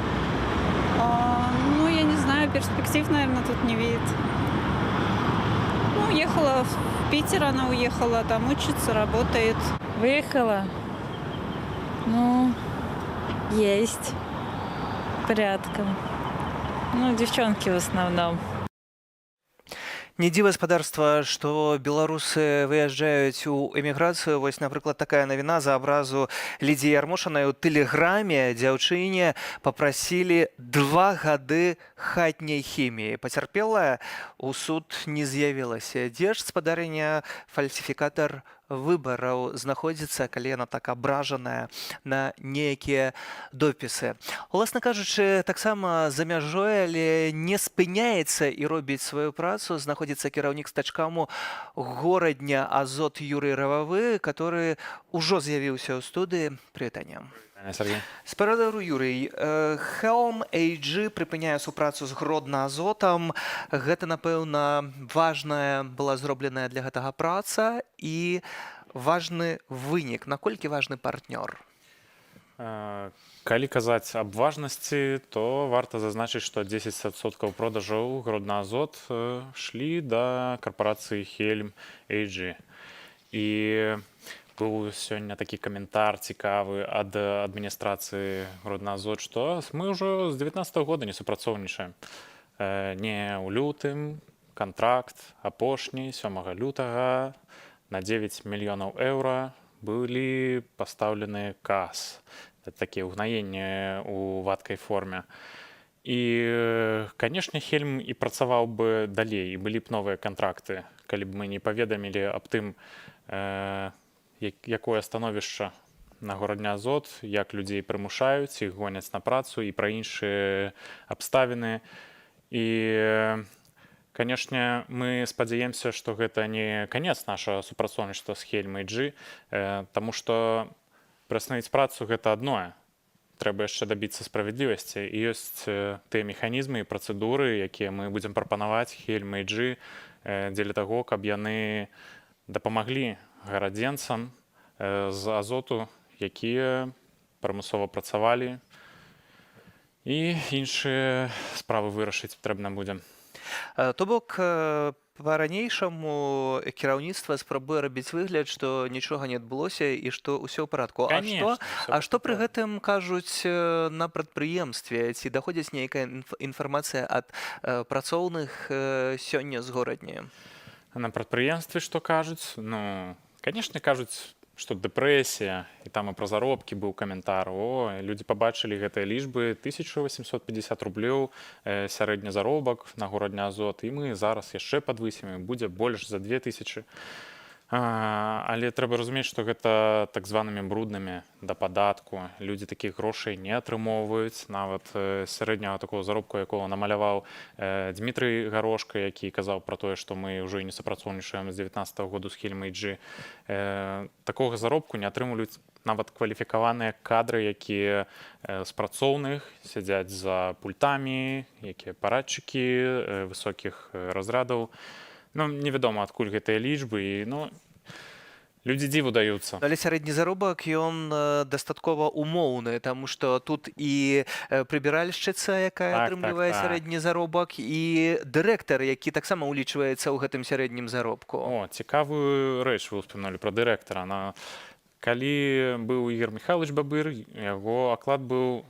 Ну, я не знаю, перспектив, наверное, тут не видит. Ну, уехала в Питер, она уехала, там учится, работает. Выехала? Ну, есть. Порядком. Ну, девчонки в основном. Не дзіва, спадарства, што беларусы выязджаюць у эміграцыю. Вось, напрыклад, такая навіна: за абразу Лідзіі Ярмошынай у тэлеграме дзяўчыне папрасілі 2 гады хатняй хіміі. Пацярпелая у суд не з'явілася. Дзе ж, спадарыня, фальсіфікатар выбараў знаходзіцца, калі яна так абражаная на нейкія допісы? Уласна кажучы, таксама за мяжой, але не спыняецца і робіць сваю працу, знаходзіцца кіраўнік стачкаму Горадня Азот Юрый Рававы, который ўжо з'явіўся ў студыі. Прывітанне. Сяргей. Спадар Юрый, Хелм AG прыпыняе супрацу з Гродна Азотам. Гэта, напэўна, важная была зробленая для гэтага праца і важны вынік. Наколькі важны партнёр? Калі казаць аб важнасці, то варта зазначыць, што 10% продажаў Гродна Азот шлі да карпорацыі Хельм AG. І быў сёння такі каментар цікавы ад адміністрацыі Гродна Азот, што мы ўжо з 19-го года не супрацоўнічаем. Не ў лютым кантракт апошні 7 лютага на 9 мільёнаў еўра былі пастаўлены КАС. Это такія ўгнаенні у вадкай форме. І, канешне, Хельм і працаваў бы далей, і былі б новыя кантракты, калі б мы не паведамілі аб тым, якое становішча на Горадня Азот, як людзей прымушаюць, іх гоняць на працу і пра іншыя абставіны. І, канешне, мы спадзяемся, што гэта не канец нашага супрацоўніцтва з Хельм AG, таму што прыастанавіць працу — гэта адное. Трэба яшчэ дабіцца справядлівасці. І ёсць тыя механізмы і працэдуры, якія мы будзем прапанаваць Хельм AG дзеля таго, каб яны дапамаглі гарадзенцам з Азоту, якія прымусова працавалі, і іншыя справы вырашыць трэбна будзе. То бок па-ранейшаму кіраўніцтва спрабуе рабіць выгляд, што нічога не адбылося і што ўсё ў парадку. А Конечно, што, всё а што пры гэтым кажуць на прадпрыемстве? Ці даходзіць нейкая інфармацыя ад працоўных сёння з Горадні? На прадпрыемстве што кажуць? Ну, канешне, кажуць, што дэпрэсія, і там і пра заробкі быў каментар. О, людзі пабачылі гэтыя лічбы: 1850 рублёў сярэдні заробак на Горадня Азот, і мы зараз яшчэ падвысім, і будзе больш за 2000. Але трэба разумець, што гэта так званымі бруднымі да падатку. Людзі такіх грошай не атрымоўваюць, нават сярэдняга такого заробку, якога намаляваў Дмітрый Гарошка, які казаў пра тое, што мы ўжо і не супрацоўнічаем з 19 году з Хельм AG. Такога заробку не атрымліваюць нават кваліфікаваныя кадры, якія з працоўных сядзяць за пультамі, якія апаратчыкі высокіх разрадаў. Ну, невядома, адкуль гэтыя лічбы, і, ну, людзі дзіву даюцца. Але сярэдні заробак, ён дастаткова умоўны, таму што тут і прыбіральшчыца, якая атрымлівае сярэдні заробак, і дырэктар, які таксама ўлічваецца ў гэтым сярэднім заробку. О, цікавую рэч вы ўспомнулі пра дырэктара. Калі быў Ігор Михайлович Бабыр, яго аклад быў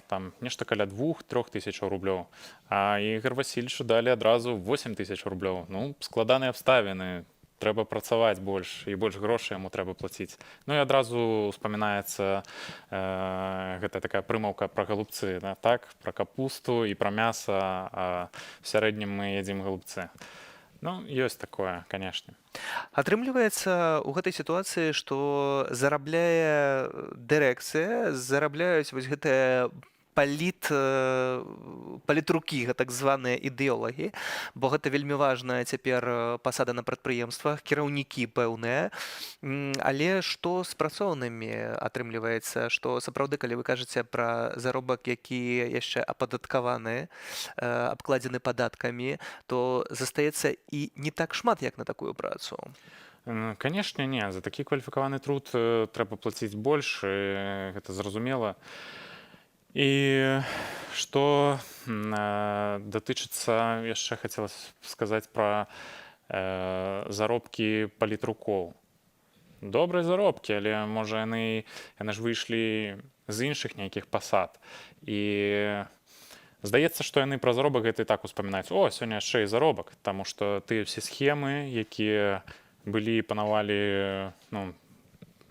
там нешта каля 2-3 тысячаў рублёў. А Ігор Васильевичу далі адразу 8 тысяч рублёў. Ну, складаныя абставіны, трэба працаваць больш, і больш грошай яму трэба плаціць. Ну і адразу успамінаецца гэта такая прымаўка пра галубцы, да, так, пра капусту і пра мяса, а в сярэднім мы едзім галубцы. Ну, ёсць такое, канешне. Атрымліваецца ў гэтай сітуацыі, што зарабляе дырэкцыя, зарабляюць вось гэтыя палітрукі, так званыя ідэолагі, бо гэта вельмі важная цяпер пасада на прадпрыемствах, кіраўнікі пэўныя. Але што з працоўнымі? Атрымліваецца, што сапраўды, калі вы кажаце пра заробак, які яшчэ ападаткаваны, абкладзены падаткамі, то застаецца і не так шмат, як на такую працу. Канешне, не, за такі кваліфікаваны труд трэба плаціць больш, гэта зразумела. І што датычыцца, яшчэ хацелася сказаць пра заробкі палітрукоў. Добрыя заробкі, але можа, яны ж выйшлі з іншых нейкіх пасад. І здаецца, што яны пра заробак гэты так успамінаюць: «О, сёння яшчэ і заробак», таму што тыя ўсе схемы, якія былі, панавалі, ну,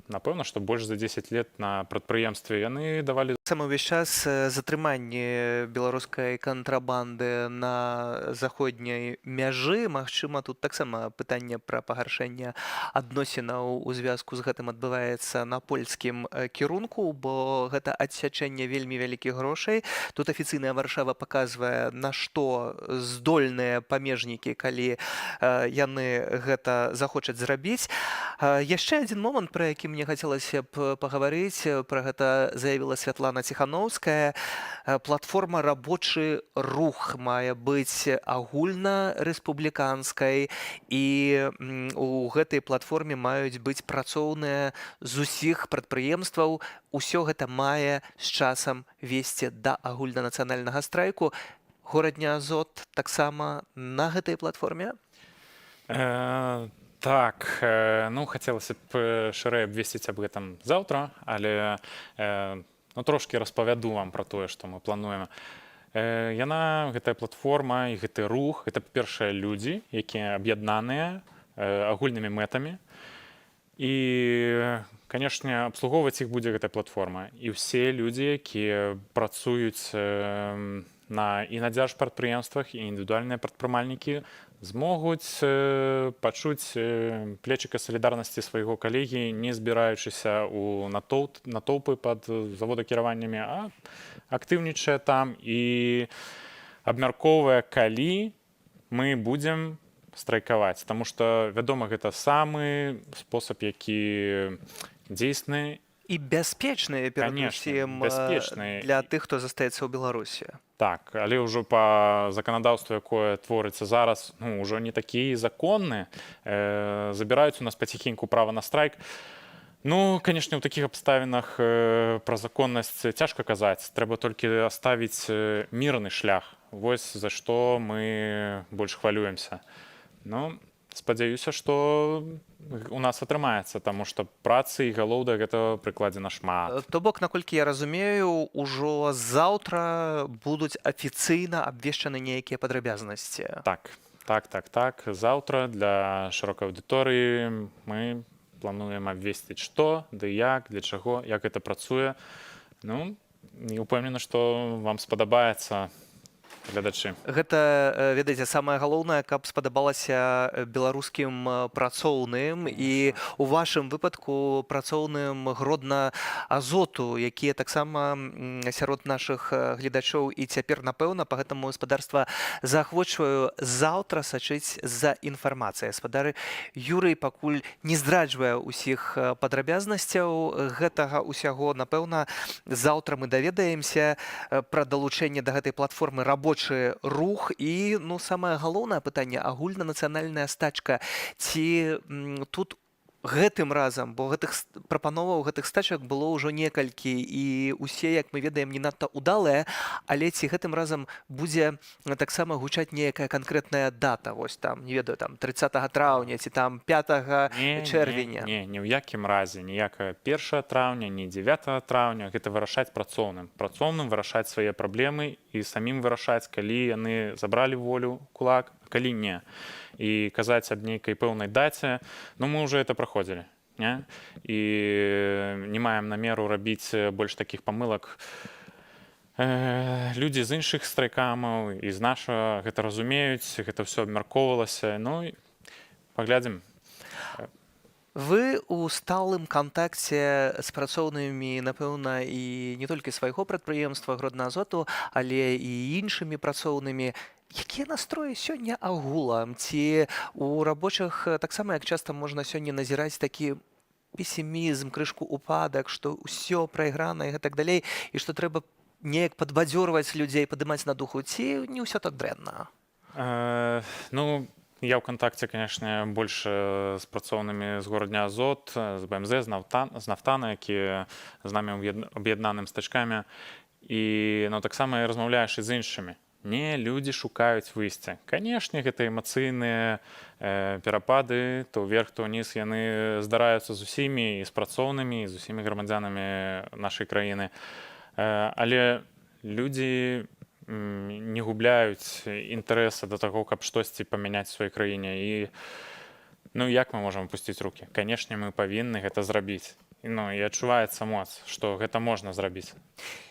напэўна, што больш за 10 лет на прадпрыемстве, яны давалі Сама ўвесь час затрыманне беларускай кантрабанды на заходняй мяжы. Магчыма, тут таксама пытанне пра пагаршэнне адносінаў у звязку з гэтым адбываецца на польскім кірунку, бо гэта адсячэнне вельмі вялікіх грошай. Тут афіцыйная Варшава паказвае, на што здольныя памежнікі, калі яны гэта захочуць зрабіць. Яшчэ адзін момант, пра які мне хацелася б пагаварыць, пра гэта заявіла Святлана Ціхановская. Платформа «Рабочы рух» мае быць агульна-рэспубліканскай, і у гэтай платформе маюць быць працоўныя з усіх прадпрыемстваў. Усё гэта мае з часам весці да агульнанацыянальнага страйку. Горадня Азот таксама на гэтай платформе? Так, ну, хацелася б шырэй абвесціць аб гэтым заўтра, але ну, трошкі распавяду вам пра тое, што мы плануем. Яна, гэтая платформа і гэты рух, гэта, па-першае, людзі, якія аб'яднаныя агульнымі мэтамі. І, канешне, абслугоўваць іх будзе гэтая платформа. І ўсе людзі, якія працуюць на дзяржпрадпрыемствах, і індывідуальныя прадпрымальнікі, змогуць пачуць плечыка салідарнасці свайго калегі, не збіраючыся ў натоўпы пад заводакіраваннямі, а актыўнічае там і абмяркоўвае, калі мы будзем страйкаваць. Таму што, вядома, гэта самы спосаб, які дзейсны і бяспечныя перадусім бяспечныя. для тых, хто застаецца ў Беларусі. Так, але ўжо па заканадаўству, якое творыцца зараз, ну, ўжо не такі законны, забіраюць у нас паціхеньку права на страйк. Ну, канешне, у такіх абставінах пра законнасць цяжка казаць. Трэба толькі аставіць мірны шлях. Вось за што мы больш хвалюемся. Ну, спадзяюся, што у нас атрымаецца, таму што працы і галоў да гэтага прыкладзена шмат. То бок, наколькі я разумею, ужо заўтра будуць афіцыйна абвешчаны нейкія падрабязнасці. Так. Заўтра для шырокай аўдыторыі мы плануем абвесціць, што, ды як, для чаго, як гэта працуе. Ну, і упэўнены, што вам спадабаецца, гледачы. Гэта, ведаеце, самае галоўнае, каб спадабалася беларускім працоўным і у вашым выпадку працоўным Гродна Азоту, якія таксама сярод нашых гледачоў і цяпер, напэўна, па гэтаму, спадарства, заахвочваю заўтра сачыць за інфармацыяй. Спадар Юрый пакуль не здраджвае ўсіх падрабязнасцяў гэтага ўсяго. Напэўна, заўтра мы даведаемся пра далучэнне да гэтай платформы «Рабочы рух» і, ну, самае галоўнае пытанне: агульнанацыянальная стачка ці тут гэтым разам, бо гэтых прапановаў, гэтых стачак было ўжо некалькі, і усе, як мы ведаем, не надта удалыя, але ці гэтым разам будзе таксама гучаць неякая канкрэтная дата, вось там, не ведаю, там 30 траўня ці там 5 Не, чэрвеня? Не, не, ні ў якім разе ніякая 1 траўня, ні 9 траўня. Гэта вырашаць працоўным, працоўным вырашаць свае праблемы і самім вырашаць, калі яны забралі волю ў кулак, а калі не. І казаць аб нейкай пэўнай даце, ну, мы уже это праходзілі, не? І не маем намеру рабіць больш такіх памылак. Людзі з іншых страйкамаў і з нашага гэта разумеюць, гэта ўсё абмяркоўвалася. Ну і паглядзім. Вы ў сталым кантакце з працоўнымі, напэўна, і не толькі свайго прадпрыемства Гродна Азоту, але і іншымі працоўнымі. Якія настроі сёння агулам? Ці у рабочых таксама, як часта можна сёння назіраць, такі песімізм, крышку упадак, што ўсё прайграна і гэтак далей, і што трэба неяк падбадзёрваць людзей, падымаць на духу, ці не ўсё так дрэнна? Ну, я ў кантакце, конечно, больш з працоўнымі з Горадня Азот, з БМЗ, з Нафтана, якія з намі аб'яднаным стачкамі. І, ну, таксама і размаўляеш і з іншымі. Не, людзі шукаюць выйсце. Канешне, гэта эмацыйныя перапады, то ўверх, то ўніз, яны здараюцца з усімі, і з працоўнымі, і з усімі грамадзянамі нашай краіны. Але людзі не губляюць інтарэса да таго, каб штосьці памяняць у сваёй краіне. І, ну, як мы можам опусціць рукі? Канешне, мы павінны гэта зрабіць. Ну, і адчуваецца моц, што гэта можна зрабіць.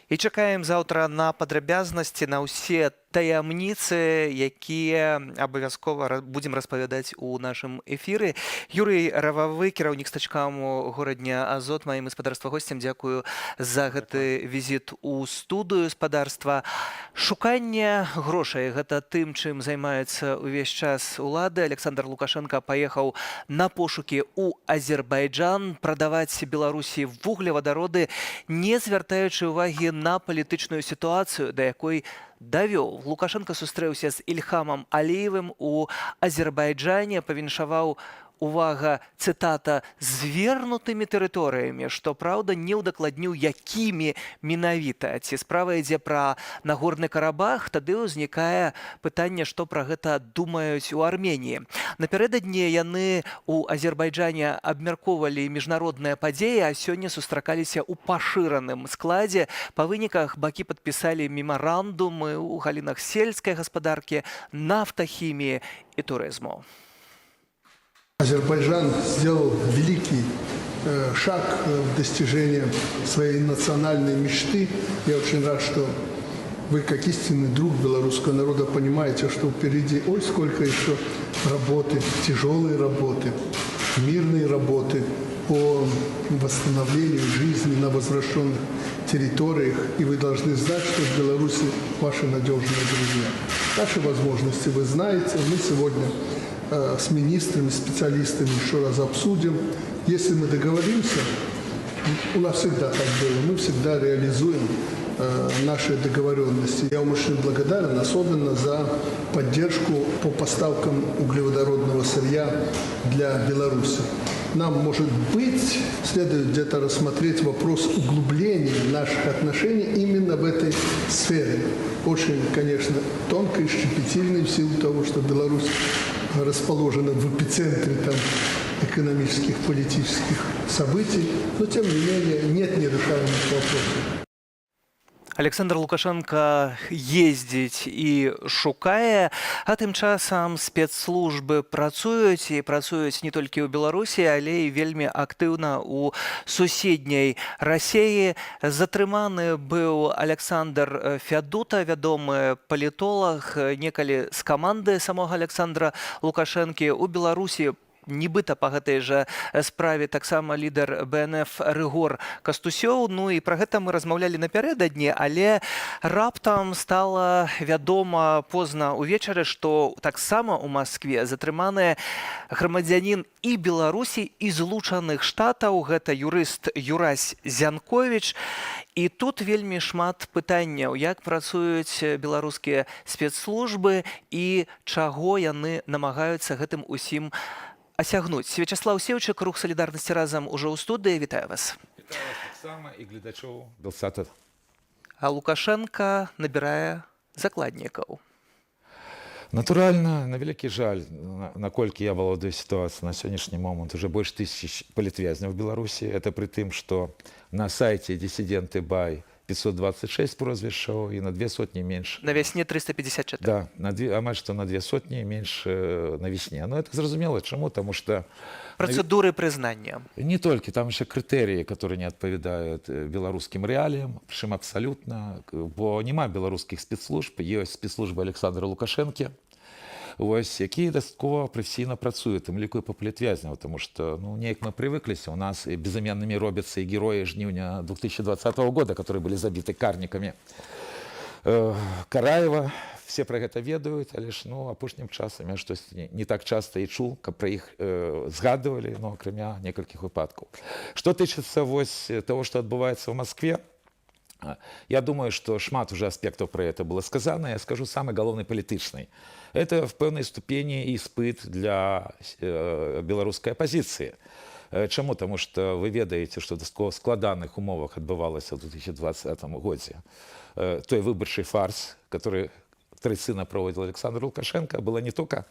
І чакаем заўтра на падрабязнасці, на ўсе таямніцы, якія абавязкова будзем распавядаць у нашым эфіры. Юрый Рававы, кіраўнік стачкаму Горадня Азот, маім, спадарства, госцем. Дзякую за гэты візіт у студыю, спадарства. Шуканне грошай — гэта тым, чым займаюцца ўвесь час улады. Александр Лукашенко паехаў на пошукі ў Азербайджан прадаваць Беларусі вуглевадароды, не звяртаючы ўвагі на палітычную сітуацыю, да якой давёў. Лукашенко сустрэўся з Ільхамам Аліевым у Азербайджане, павіншаваў Увага, цытата, звернутымі тэрыторыямі, што праўда, не ўдакладніў, якімі менавіта. Ці справа ідзе пра Нагорны Карабах, тады ўзнікае пытанне, што пра гэта думаюць у Арменіі. Напярэдадні яны у Азербайджане абмяркоўвалі міжнародныя падзеі, а сёння сустракаліся ў пашыраным складзе. Па выніках бакі падпісалі мемарандумы ў галінах сельскай гаспадаркі, нафтахіміі і турызму. Азербайджан сделал великий шаг в достижении своей национальной мечты. Я очень рад, что вы, как истинный друг белорусского народа, понимаете, что впереди ой, сколько еще работы, тяжелой работы, мирной работы по восстановлению жизни на возвращенных территориях. И вы должны знать, что в Беларуси ваши надежные друзья. Наши возможности вы знаете. Мы сегодня с министрами, специалистами еще раз обсудим. Если мы договоримся, у нас всегда так было, мы всегда реализуем наши договоренности. Я вам очень благодарен, особенно за поддержку по поставкам углеводородного сырья для Беларуси. Нам, может быть, следует где-то рассмотреть вопрос углубления наших отношений именно в этой сфере. Очень, конечно, тонкой, щепетильной в силу того, что Беларусь расположена в эпицентре там, экономических, политических событий, но тем не менее нет нерешаемых вопросов. Аляксандр Лукашэнка ездзіць і шукае, а тым часам спецслужбы працуюць, і працуюць не толькі ў Беларусі, але і вельмі актыўна ў суседняй Расеі. Затрыманы быў Аляксандр Фядута, вядомы палітолаг, некалі з каманды самога Аляксандра Лукашэнкі. У Беларусі нібыта па гэтай жа справе таксама лідар БНФ Рыгор Кастусёў. Ну і пра гэта мы размаўлялі напярэдадні, але раптам стала вядома позна ўвечары, што таксама ў Маскве затрыманы грамадзянін і Беларусі, і Злучаных Штатаў, гэта юрыст Юрась Зянковіч. І тут вельмі шмат пытанняў, як працуюць беларускія спецслужбы і чаго яны намагаюцца гэтым усім асягнуць. Вячаслаў Сеўчык, рух салідарнасці «Разам», ужо ў студыі. Вітаю вас. Таксама і гледачоў Белсата. А Лукашэнка набірае закладнікаў. Натуральна, на вялікі жаль, наколькі я валодаю сітуацыяй на сённяшні момант, уже больш тысяч палітвязняў в Беларусі. Это пры тым, што на сайце «Дысідэнты бай» 526 прозвішчаў і на две сотні менш. На вясне 354. Да, на две, амаль што на две сотні менш на весне. Но это зразумела чаму, таму што Працэдуры прызнання. Не толькі, там еще крытэрыі, которые не адпавядаюць беларускім рэаліям, прычым абсалютна, бо няма беларускіх спецслужб, ёсць спецслужбы Аляксандра Лукашэнкі, вось, якія дастаткова прафесійна працуюць, тым ліку і па палітвязняў, тому што, ну, неяк мы прывыкліся, у нас і безыменнымі робяцца і героі жніўня 2020 года, которые былі забіты карнікамі. Караева, все пра гэта ведаюць, але ж, ну, апошнім часам я штось не так часта і чуў, каб пра іх згадывалі, ну, акрамя некалькіх выпадкаў. Што тычыцца вось того, што адбываецца ў Маскве, я думаю, што шмат уже аспектаў пра это было сказано, я скажу самы галоўны, палітычны. Это в пэўнай ступені іспыт для беларускай апазіцыі. Чаму? Таму што вы ведаеце, што дастаткова складаных умовах адбывалася ў 2020 годзе той выбарчы фарс, который традыцыйна проводил Александр Лукашенко. Была не только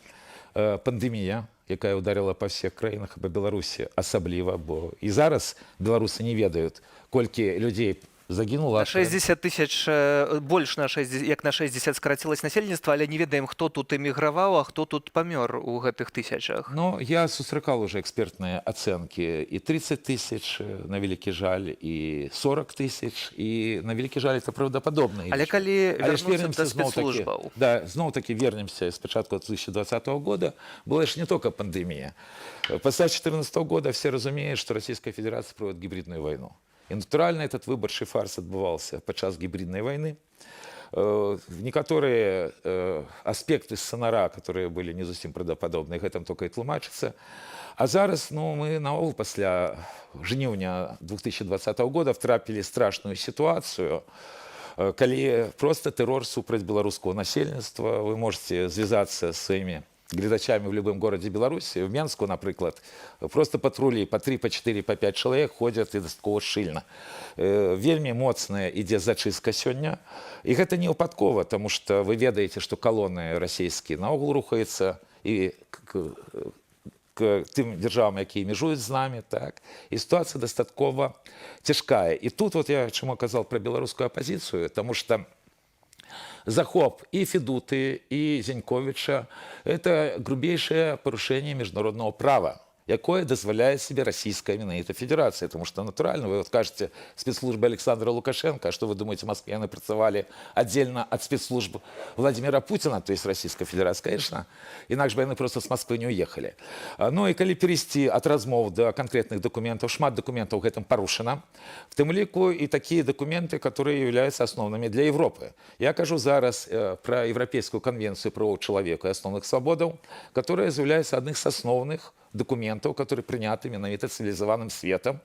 пандемія, якая ударила па всех краінах, па Беларусі асабліва, бо і зараз беларусы не ведаюць, колькі людзей загінула. На 60 тысяч, больш на 60, як на 60 скарацілась насельніцтва, але не ведаем, хто тут эміграваў, а хто тут памёр у гэтых тысячах. Ну, я сустракал уже экспертныя ацэнкі і 30 тысяч, на вялікі жаль, і 40 тысяч, і, на вялікі жаль, это праўдападобна. Але калі Але ж вярнуцца вернемся да зноў-такі, спецслужбаў. Да, зноў-такі вернемся з пачатку 2020 года. Была ж не только пандемия. Пасля 2014 года все разумеюць, что Российская Федерация проводит гибридную войну. І натуральна, этот выбарчы фарс адбываўся падчас гібриднай войны. Некаторыя аспекты сцэнара, которые былі не зусім праўдападобныя, гэтым только і тлумачыцца. А зараз, ну, мы наогул пасля жніўня 2020 года втрапілі страшную сітуацыю, калі просто тэрор супраць беларускага насельніцтва. Вы можете звязацца з сваімі Гледачамі в любым горадзе Беларусі, в Менску, напрыклад, просто патрулі по 3, по 4, по 5 чалавек ходзяць, і дастаткова шчыльна. Вельмі моцная ідзе зачыстка сёння. І гэта не выпадкова, таму што вы ведаеце, што калоны расійскія наогул рухаюцца і к тым дзяржавам, якія межуюць з намі, так. І сітуацыя дастаткова цяжкая. І тут вот я чаму казаў пра беларускую апазіцыю, таму што захоп і Федуты, і Зяньковіча — это грубейшее парушэнне міжнароднага права, якое дазваляе себе расійская менавіта федэрацыя. Потому что натуральна, вы вот кажаце, спецслужбы Александра Лукашенко, а что вы думаете, Москве яны працавалі отдельно от спецслужб Владимира Путина, то есть Российской Федерации? Конечно, інакш бы яны просто с Москвы не уехали. Ну і калі перайсці ад размоў да конкретных документаў, шмат документаў гэтым парушана, в тым ліку і такія документы, которые являются асноўнымі для Европы. Я кажу зараз про Европейскую конвенцию правоў чалавека і асноўных свабодаў, которая з'яўляецца адных з асноўных документаў, который прыняты менавіта цывілізаваным светам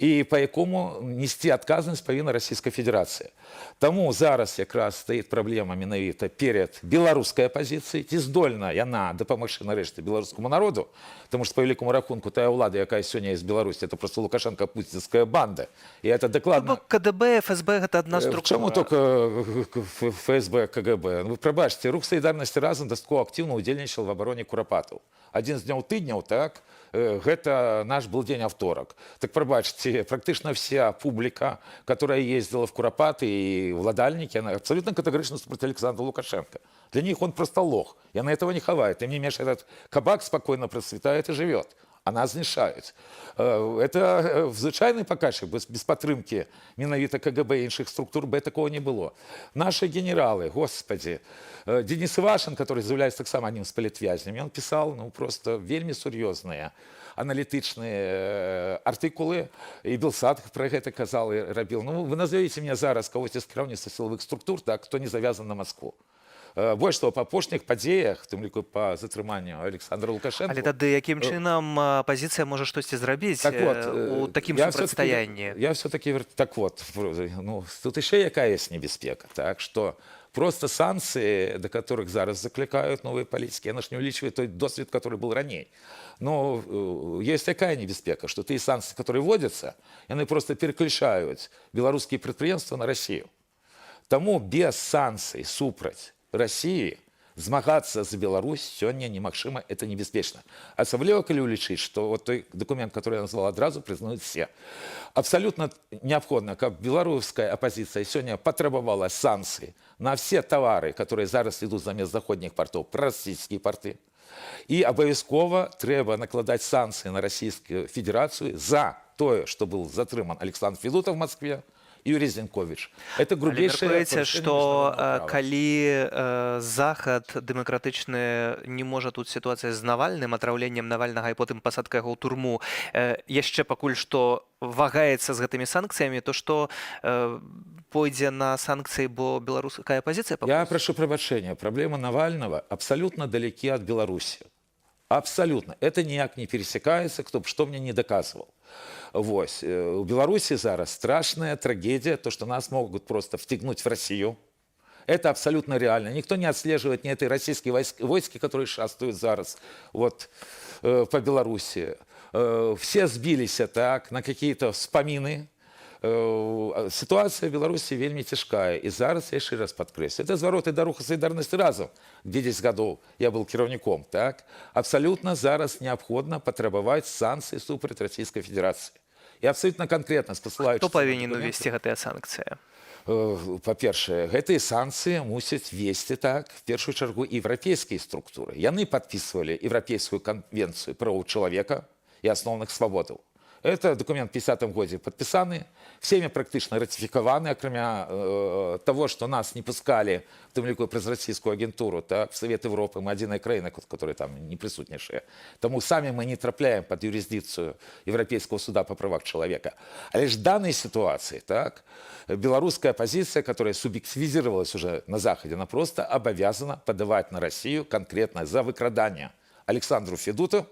і па якому несці адказнасць павінна Расійская Федэрацыя. Таму зараз якраз стаіць праблема менавіта перед беларускай апазіцыяй, ці здольна яна дапамагчы нарэшце беларускаму народу, потому что, па вялікаму рахунку, тая ўлада, якая сёння есть в Беларусі, это просто лукашенко-путинская банда. І это дакладна. Бок КДБ, ФСБ — гэта адна структура. Чаму только ФСБ, КГБ? Ну, вы прабачце, рух салідарнасці «Разам» дастаткова актыўна ўдзельнічал в абароне Курапатаў. Адзін з дняў тыдняў, так, гэта наш был дзень аўторак. Так, прабачце, практычна вся публіка, которая ездила в Курапаты, и ўладальнікі, она абсолютно категорично супраць Александра Лукашенко. Для них он просто лох. И она этого не хавает. Тем не менее, этот кабак спокойно процветает и живет. А нас знішчаюць. Это звычайны паказчык, без падтрымкі менавіта КГБ і іншых структур бы такого не было. Наши генералы, господи, Денис Ивашин, который з'яўляецца таксама одним з палітвязняў, он писал, ну, просто вельмі сур'ёзныя аналітычныя артыкулы, і Белсат про гэта казал і рабіў. Ну, вы назовите мне зараз кагосьці з кіраўніцтва сілавых структур, так, хто не завязан на Москву. Больш того, па апошніх падзеях, тым ліку па затрыманню Александра Лукашенко. Але тады якім чынам апазіцыя можа штосьці зрабіць Так вот, у такім я супрацьстаянні? Я все-таки, так вот, ну, тут еще якая есть небяспека, так, что просто санкции, до которых зараз заклікаюць новые политики, яны ж не улічваюць той досвед, который был раней. Но есть такая небяспека, что тыя санкции, которые вводятся, яны просто переключают белорусские прадпрыемствы на Россию. Таму без санкцый супраць России змагацца за Беларусь сёння немагчыма, это небяспечна. Асабліва калі ўлічыць, што вот той документ, который я назвал, адразу прызнаюць все. Абсолютно неабходна, каб беларуская апазіцыя сёння патрабавала санкцыі на все товары, которые зараз ідуць замест заходніх партоў, прарасійскія парты. І абавязкова трэба накладаць санкцыі на Расійскую Федерацыю за тое, што был затрыман Александр Федута в Москве, Юрий Зенкович. Это Але грубейшее мяркуеце, парушэнне што міжнароднага права. калі захад дэмакратычны не можа тут сітуацыя з Навальным, атраўленнем Навальнага і потым пасадка яго ў турму, яшчэ пакуль што вагаецца з гэтымі санкцыямі, то што пойдзе на санкцыі, бо беларуская апазіцыя Я прошу прабачэння, проблема Навального абсолютно далеки от Беларуси. Абсолютно. Это ніяк не пересекается, кто бы что мне не доказывал. Вось. У Беларуси зараз страшная трагедия, то, что нас могут просто втягнуть в Россию. Это абсолютно реально. Никто не отслеживает ни этой российские войски, которые шастают зараз вот, по Беларуси. Все сбились так на какие-то вспомины. Ситуация в Беларуси вельмі цяжкая. І зараз я яшчэ раз падкрэслю. Это звароты да руха салідарнасці «Разам», где 10 гадоў я был кіраўніком. Так? Абсолютно зараз неабходна патрабаваць санкцыі супраць Расійскай Федерацыі. І абсолютно конкретно спасылаючыся Хто на павінен дакументы. увесці гэтыя санкцыі? Па-першае, гэтыя санкцыі мусяць весці, так, в першую чаргу еўрапейскія структуры. Яны падпісвалі Еўрапейскую канвенцыю правоў чалавека і асноўных свабодаў. Это документ в 50 годзе падпісаны, всеми практычна ратыфікаваны, акрамя того, что нас не пускали, в тым ліку праз расійскую агентуру, так, в Совет Европы, мы адзіная краіна, которая там не прысутнічае. Таму самі мы не трапляем под юрисдикцию Европейского суда по правах человека. Але ж в данной ситуации, так, белорусская оппозиция, которая субъективизировалась уже на Западе, она просто обязана подавать на Россию конкретно за выкраданне Александру Федуту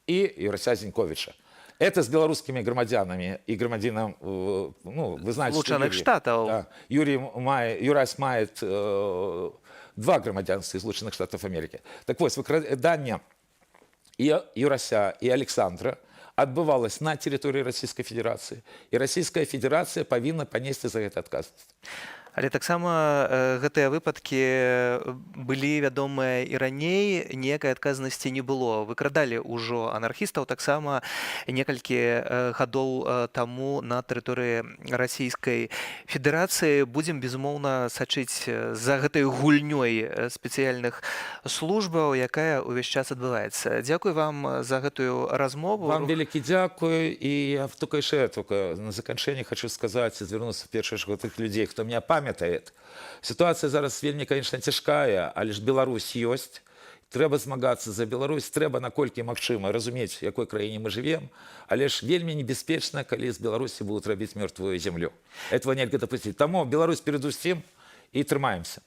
и Юрася Зеньковича. Это с белорусскими грамадзянамі и грамадзінам, ну, вы знаете, что Злучаных Юрий, Штатаў. Да, Юрий мае, Юрась мае Два грамадзянствы Злучаных Штатаў Амерыкі. Так вось, выкраданне і Юрася, і Александра адбывалось на тэрыторыі Расійскай Федэрацыі. І Расійская Федэрацыя павінна панесці за гэта адказнасць. Але таксама гэтыя выпадкі былі вядомыя і раней, ніякай адказнасці не было. Выкрадалі ўжо анархістаў таксама некалькі гадоў таму на тэрыторыі Расійскай Федэрацыі. Будзем, безумоўна, сачыць за гэтай гульнёй спецыяльных службаў, якая ўвесь час адбываецца. Дзякуй вам за гэтую размову. Вам вялікі дзякуй. І я только яшчэ только на заканчэнне хочу сказаць і звярнуцца в першую чаргу тых людзей, хто меня памятает. Сітуацыя зараз вельмі, конечно, цяжкая, але ж Беларусь ёсць. Трэба змагацца за Беларусь, трэба, наколькі магчыма, разумець, якой краіне мы жывем, але ж вельмі небяспечна, калі з Беларусі будуць рабіць мёртвую зямлю. Этого нельга дапусціць. Таму Беларусь перадусім, і трымаемся.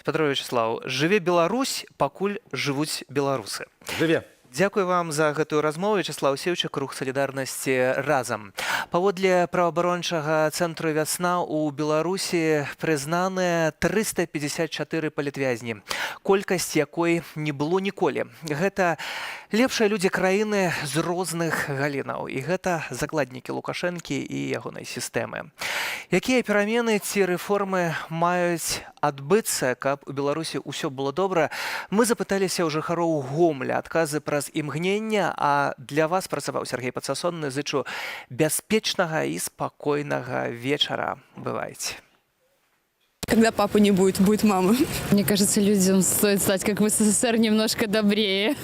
Спадар Вячаслаў, жыве Беларусь, пакуль жывуць беларусы. Жыве! Дзякуй вам за гэтую размову. Вячаслаў Сеўчык, рух салідарнасці «Разам». Паводле праваабарончага цэнтру «Вясна», у Беларусі прызнаныя 354 палітвязні, колькасць, якой не было ніколі. Гэта лепшыя людзі краіны з розных галінаў, і гэта закладнікі Лукашэнкі і ягонай сістэмы. Якія перамены ці рэформы маюць адбыцца, каб у Беларусі ўсё было добра, мы запыталіся ў жыхароў Гомля. Адказы праз імгнення, а для вас працаваў Сяргей Пацасонны. Зычу бяспечнага і спакойнага вечара. Бывайце. Когда папы не будет, будет мама. Мне кажется, людям стоит стать, как в СССР, немножко добрее.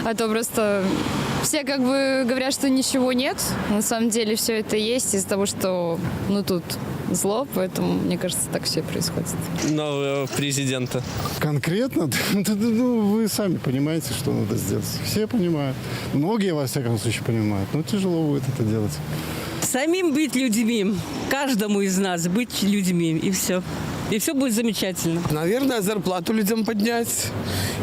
А то просто все как бы говорят, что ничего нет. На самом деле все это есть из-за того, что, ну, тут зло, поэтому, мне кажется, так все и происходит. Нового президента. Конкретно? Ну, вы сами понимаете, что надо сделать. Все понимают. Многие, во всяком случае, понимают. Но тяжело будет это делать. Самим быть людьми. Каждому из нас быть людьми. И все. И все будет замечательно. Наверное, зарплату людям поднять,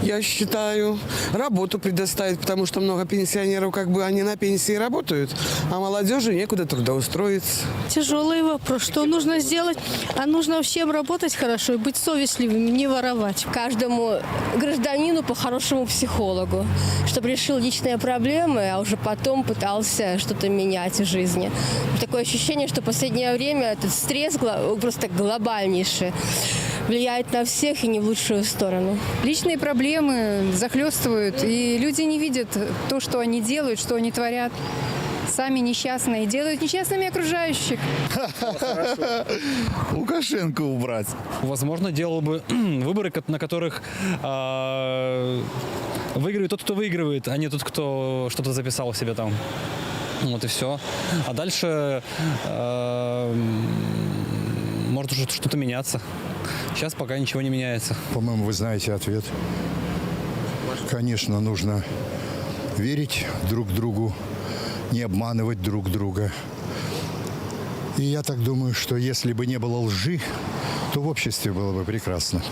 я считаю. Работу предоставить, потому что много пенсионеров, как бы они на пенсии работают, а молодежи некуда трудоустроиться. Тяжелый вопрос. Что нужно сделать? А нужно всем работать хорошо и быть совестливыми, не воровать. Каждому гражданину по хорошему психологу, чтобы решил личные проблемы, а уже потом пытался что-то менять в жизни. Такое ощущение, что в последнее время этот стресс просто глобальнейший влияет на всех и не в лучшую сторону. Личные проблемы захлестывают, и люди не видят то, что они делают, что они творят. Сами несчастные и делают несчастными окружающих. Лукашенко убрать. Возможно, делал бы выборы, на которых выигрывает тот, кто выигрывает, а не тот, кто что-то записал себе там. Вот и все. А дальше может уже что-то меняться. Сейчас пока ничего не меняется. По-моему, вы знаете ответ. Конечно, нужно верить друг другу, не обманывать друг друга. И я так думаю, что если бы не было лжи, то в обществе было бы прекрасно.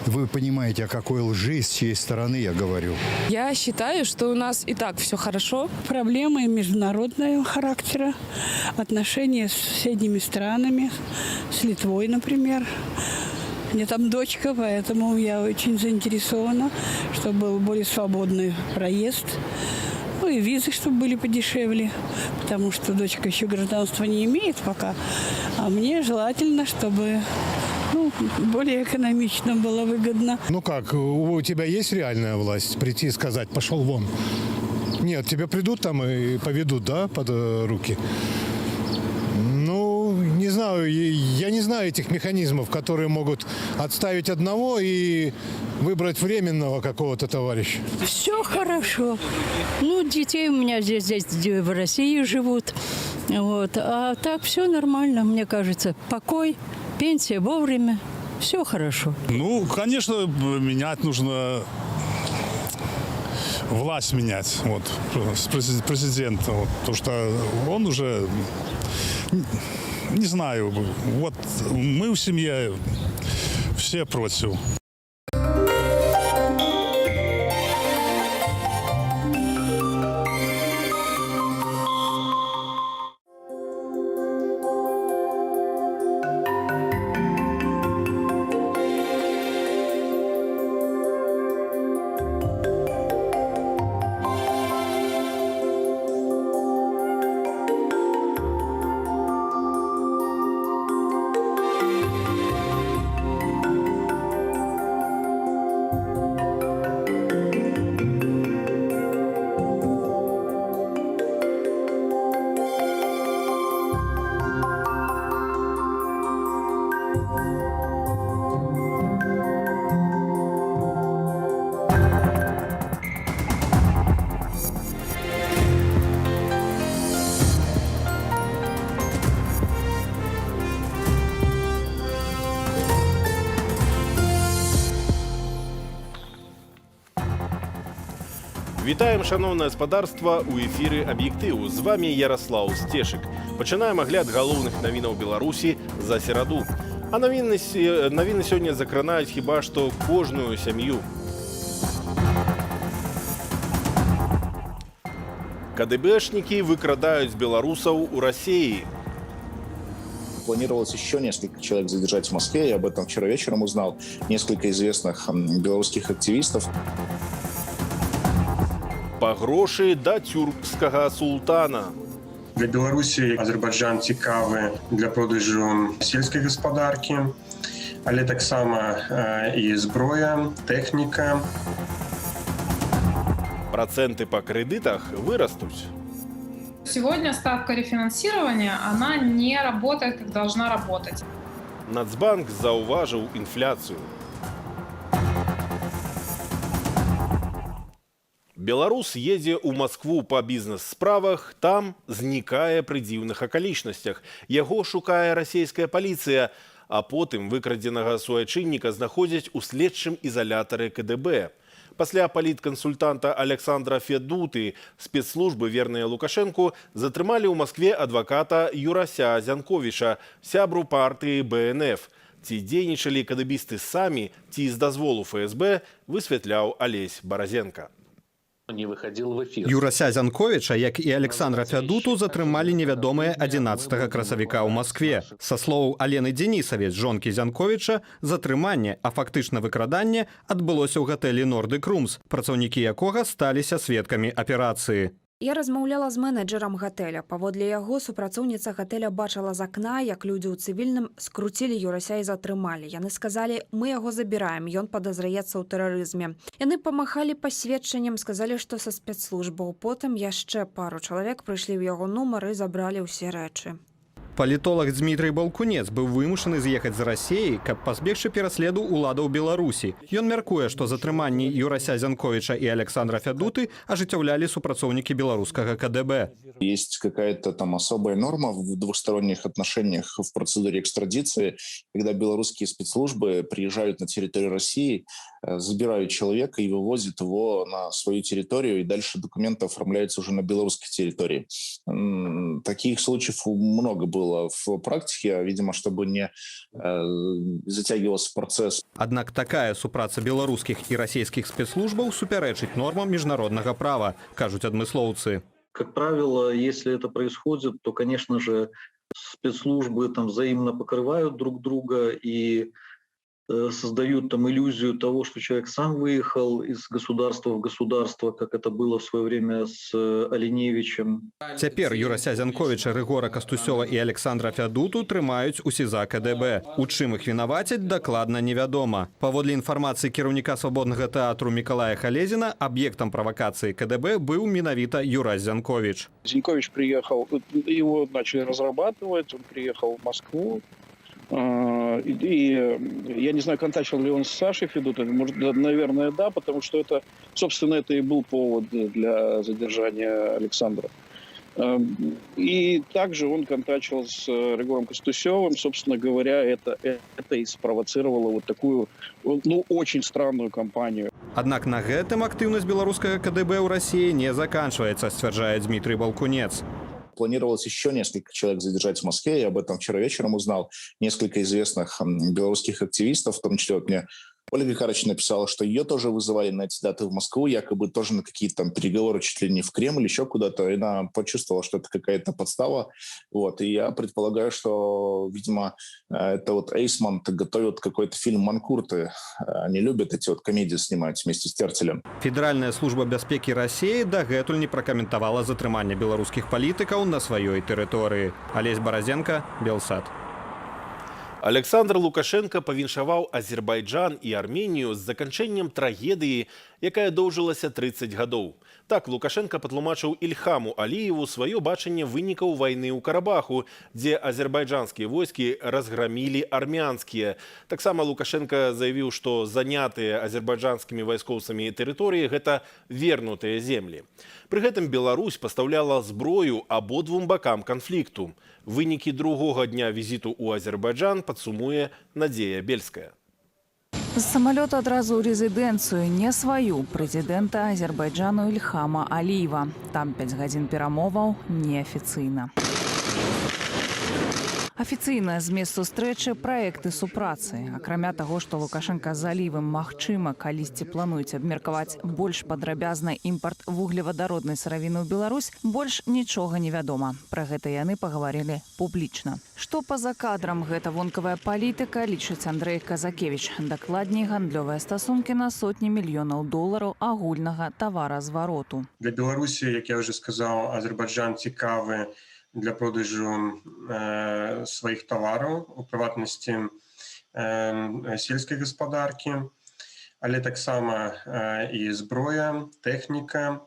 Вы понимаете, о какой лжи, с чьей стороны я говорю. Я считаю, что у нас и так все хорошо. Проблемы международного характера, отношения с соседними странами, с Литвой, например. У меня там дочка, поэтому я очень заинтересована, чтобы был более свободный проезд. Ну и визы, чтобы были подешевле, потому что дочка еще гражданства не имеет пока. А мне желательно, чтобы, ну, более экономично было, выгодно. Ну как, у тебя есть реальная власть прийти и сказать: «Пошел вон»? Нет, тебя придут там и поведут, да, под руки. Ну, не знаю, я не знаю этих механизмов, которые могут отставить одного и выбрать временного какого-то товарища. Все хорошо. Ну, детей у меня здесь в России живут. Вот. А так все нормально, мне кажется. Покой, пенсия вовремя. Все хорошо. Ну, конечно, менять нужно, власть менять, вот, с президента, вот, потому что он уже, не знаю, вот мы в семье все против. Вітаем, шаноўнае спадарства, у эфіры «Аб'ектыў». З вамі Яраслаў Сцешык. Пачынаем агляд галоўных навінаў Беларусі за сераду. А навіны сёння закранаюць хіба што кожную сям'ю. КДБшнікі выкрадаюць беларусаў у Расеі. Планировалось еще несколько человек задержать в Москве. Я об этом вчера вечером узнал. Несколько известных белорусских активистов. Па грошы да цюркскага султана. Для Беларусі Азербайджан цікавы для продажу сельскай гаспадаркі, але таксама і зброя, тэхніка. Працэнты па крэдытах вырастуць. Сегодня ставка рефинансирования, она не работает, как должна работать. Нацбанк заўважыў інфляцыю. Беларус едзе ў Маскву па бізнес-справах, там знікае пры дзіўных акалічнасцях. Яго шукае расійская паліцыя, а потым выкрадзенага суайчынніка знаходзяць у следчым ізалятары КДБ. Пасля паліткансультанта Александра Федуты спецслужбы, верныя Лукашэнку, затрымалі ў Маскве адваката Юрася Зянковіча, сябру партыі БНФ. Ці дзейнічалі кадэбісты самі, ці з дазволу ФСБ, высвятляў Алесь Баразенка. Не выходил в эфир. Юрася Зянковіча, як і Александра Фядуту, затрымалі невядомыя 11 красавіка ў Маскве. Са слоў Алены Дзенісавец, жонкі Зянковіча, затрыманне, а фактычна выкраданне адбылося ў гатэлі «Нордык Румс», працаўнікі якога сталіся сведкамі аперацыі. Я размаўляла з менеджерам гатэля. Паводле яго, супрацоўніца гатэля бачыла з акна, як людзі ў цывільным скруцілі Юрася і затрымалі. Яны сказалі: «Мы яго забіраем, ён падазраецца ў тэрарызме». Яны памахалі пасведчаннем, сказалі, што са спецслужбаў. Потым яшчэ пару чалавек прыйшлі ў яго нумар і забралі ўсе рэчы. Палітолаг Дзмітрый Балкунец быў вымушаны з'ехаць з Расеі, каб пазбегчы пераследу ўладаў Беларусі. Ён мяркуе, што затрыманні Юрася Зянковіча і Александра Фядуты ажыццяўлялі супрацоўнікі беларускага КДБ. Есть какая-то там особая норма в двусторонних отношениях в процедуре экстрадиции, когда белорусские спецслужбы приезжают на территорию России, забирают человека и вывозят его на свою территорию, и дальше документы оформляются уже на белорусской территории. Таких случаев много было в практике, видимо, чтобы не затягивался процесс. Аднак такая супраца беларускіх і расійскіх спецслужбаў супярэчыць нормам міжнароднага права, кажуць адмыслоўцы. Как правило, если это происходит, то, конечно же, спецслужбы там взаимно покрывают друг друга и создают там иллюзию того, что человек сам выехал из государства в государство, как это было в свое время с Оленевичем. Цяпер Юрася Зянковіча, Рыгора Кастусёва і Александра Фядуту трымаюць у СІЗА КДБ. У чым іх вінавацяць, дакладна невядома. Паводле інфармацыі кіраўніка Свабоднага тэатру Мікалая Халезіна, аб'ектам правакацыі КДБ быў менавіта Юрась Зянковіч. Зинькович приехал, его начали разрабатывать, он приехал в Москву. И я не знаю, контачил ли он с Сашей Федутой, может, да, наверное, да, потому что это, собственно, это и был повод для задержания Александра. И также он контачил с Рыгором Костусевым, собственно говоря, это и спровоцировало вот такую, ну, очень странную кампанию. Аднак на гэтым актыўнасць беларускага КДБ ў Расіі не заканчваецца, сцвярджае Дзмітрый Балкунец. Планировалось еще несколько человек задержать в Москве. Я об этом вчера вечером узнал. Несколько известных белорусских активистов, в том числе вот мне Ольга Карыч написала, что ее тоже вызывали на эти даты в Москву, якобы тоже на какие-то там переговоры чуть ли не в Кремль, еще куда-то. И она почувствовала, что это какая-то подстава. Вот. И я предполагаю, что, видимо, это вот Эйсмонт готовит какой-то фильм «Манкурты». Они любят эти вот комедии снимать вместе с Тертелем. Федэральная служба бяспекі Расеі дагэтуль не пракаментавала затрыманне беларускіх палітыкаў на сваёй тэрыторыі. Алесь Баразенка, Белсат. Александр Лукашенко павіншаваў Азербайджан і Арменію з заканчэннем трагедыі, якая доўжылася 30 гадоў. Так Лукашенко патлумачыў Ільхаму Аліеву сваё бачанне вынікаў вайны ў Карабаху, дзе азербайджанскія войскі разграмілі армянскія. Таксама Лукашенко заявіў, што занятыя азербайджанскімі вайскоўцамі тэрыторыі гэта вернутыя землі. Пры гэтым Беларусь пастаўляла зброю абодвум бакам канфлікту. Вынікі другога дня візіту ў Азербайджан падсумуе Надзея Бельская. З самалёта адразу ў рэзідэнцыю, не сваю, прэзідэнта Азербайджану Ільхама Аліева. Там 5 гадзін перамоваў неафіцыйна. Афіцыйна змест сустрэчы — праекты супрацы. Акрамя таго, што Лукашэнка з Аліевым, магчыма, калісьці плануюць абмеркаваць больш падрабязна імпарт вуглевадароднай сыравіны ў Беларусь, больш нічога не вядома. Пра гэта яны пагаварылі публічна. Што па-за кадрам, гэта вонкавая палітыка, лічыць Андрэй Казакевіч. Дакладней, гандлёвыя стасункі на сотні мільёнаў долараў агульнага таваразвароту. Для Беларусі, як я уже сказаў, Азербайджан цікавы для продажу сваіх тавараў, у прыватнасці сельскай гаспадаркі, але таксама і зброя, тэхніка.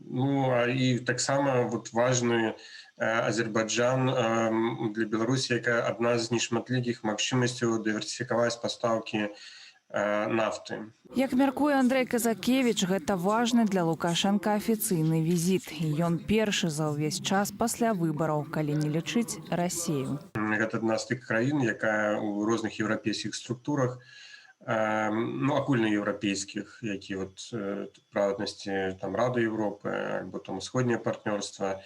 Ну а і таксама вот важны Азербайджан для Беларусі, якая адна з нешматлікіх магчымасцяў дыверсіфікаваць пастаўкі нафты. Як мяркуе Андрэй Казакевіч, гэта важны для Лукашэнка афіцыйны візіт. І ён першы за ўвесь час пасля выбараў, калі не лічыць Расею. Гэта адна з тых краін, якая ў розных еўрапейскіх структурах, ну, агульнаеўрапейскіх, які вот прыватнасці там Рады Европы альбо там Усходняе партнёрства,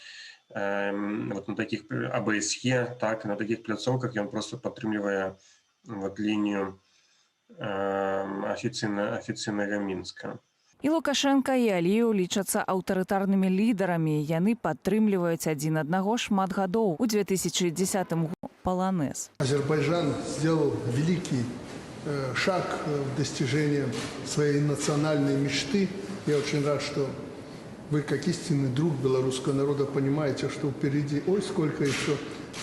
вот на таких АБСЕ, так, на таких пляцоўках ён просто падтрымлівае вот лінію афіцыйнага Мінска. І Лукашэнка, і Аліеў лічацца аўтарытарнымі лідарамі. Яны падтрымліваюць адзін аднаго шмат гадоў. У 2010 паланез. Азербайджан сделал великий шаг в достижении своей национальной мечты. Я очень рад, что вы, как истинный друг белорусского народа, понимаете, что впереди ой, сколько еще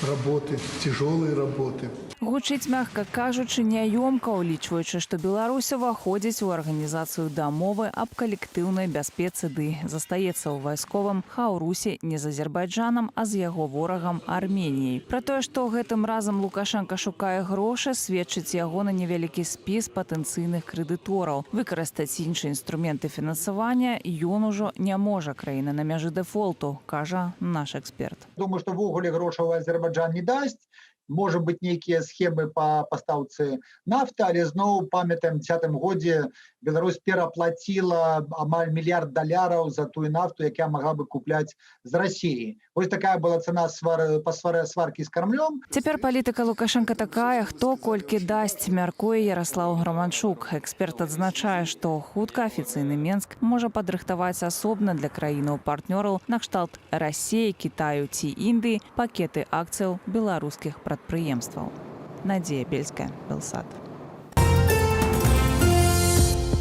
работы, тяжелой работы. Гучыць, мягка кажучы, няёмка, улічваючы, што Беларусь уваходзіць у арганізацыю Дамовы аб калектыўнай бяспецы ды застаецца ў вайсковым хаўрусе не з Азербайджанам, а з яго ворагам Арменіяй. Пра тое, што гэтым разам Лукашэнка шукае грошы, сведчыць ягоны невялікі спіс патэнцыйных крэдытораў. Выкарыстаць іншыя інструменты фінансавання ён ужо не можа, краіна на мяжы дэфолту, кажа наш эксперт. Думаю, что увогуле грошаў Азербайджан не дасць. Можа быть, нейкія схемы по пастаўцы нафты, але зноў памятаем, 10-м годзе Беларусь пераплаціла амаль мільярд даляраў за тую нафту, якая могла бы купляць з России. Вось такая была цена свары па свары сваркі з Крамлём. Цяпер палітыка Лукашэнка такая: хто колькі дасць, мяркуе Яраслаў Граманчук. Эксперт адзначае, што хутка афіцыйны Менск можа падрыхтаваць асобна для краінаў партнёраў накшталт Расіі, Кітаю ці Індыі пакеты акцыяў беларускіх прадпрыемстваў. Надзея Бельская, Белсат.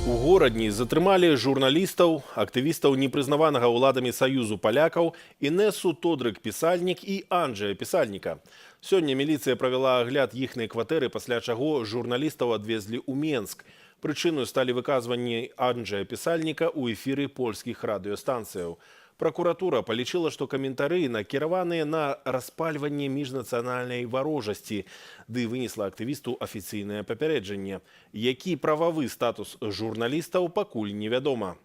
У Горадні затрымалі журналістаў, актывістаў непрызнаванага ўладамі Саюзу палякаў Інесу Тодрык Пісальнік і Анджея Пісальніка. Сёння міліцыя правяла агляд іхнай кватэры, пасля чаго журналістаў адвезлі ў Менск. Прычынаю сталі выказванні Анджея Пісальніка ў эфіры польскіх радыёстанцыяў. Пракуратура палічыла, што каментары накіраваныя на распальванне міжнацыянальнай варожасці, ды вынесла актывісту афіцыйнае папярэджанне. Які прававы статус журналістаў, пакуль невядома.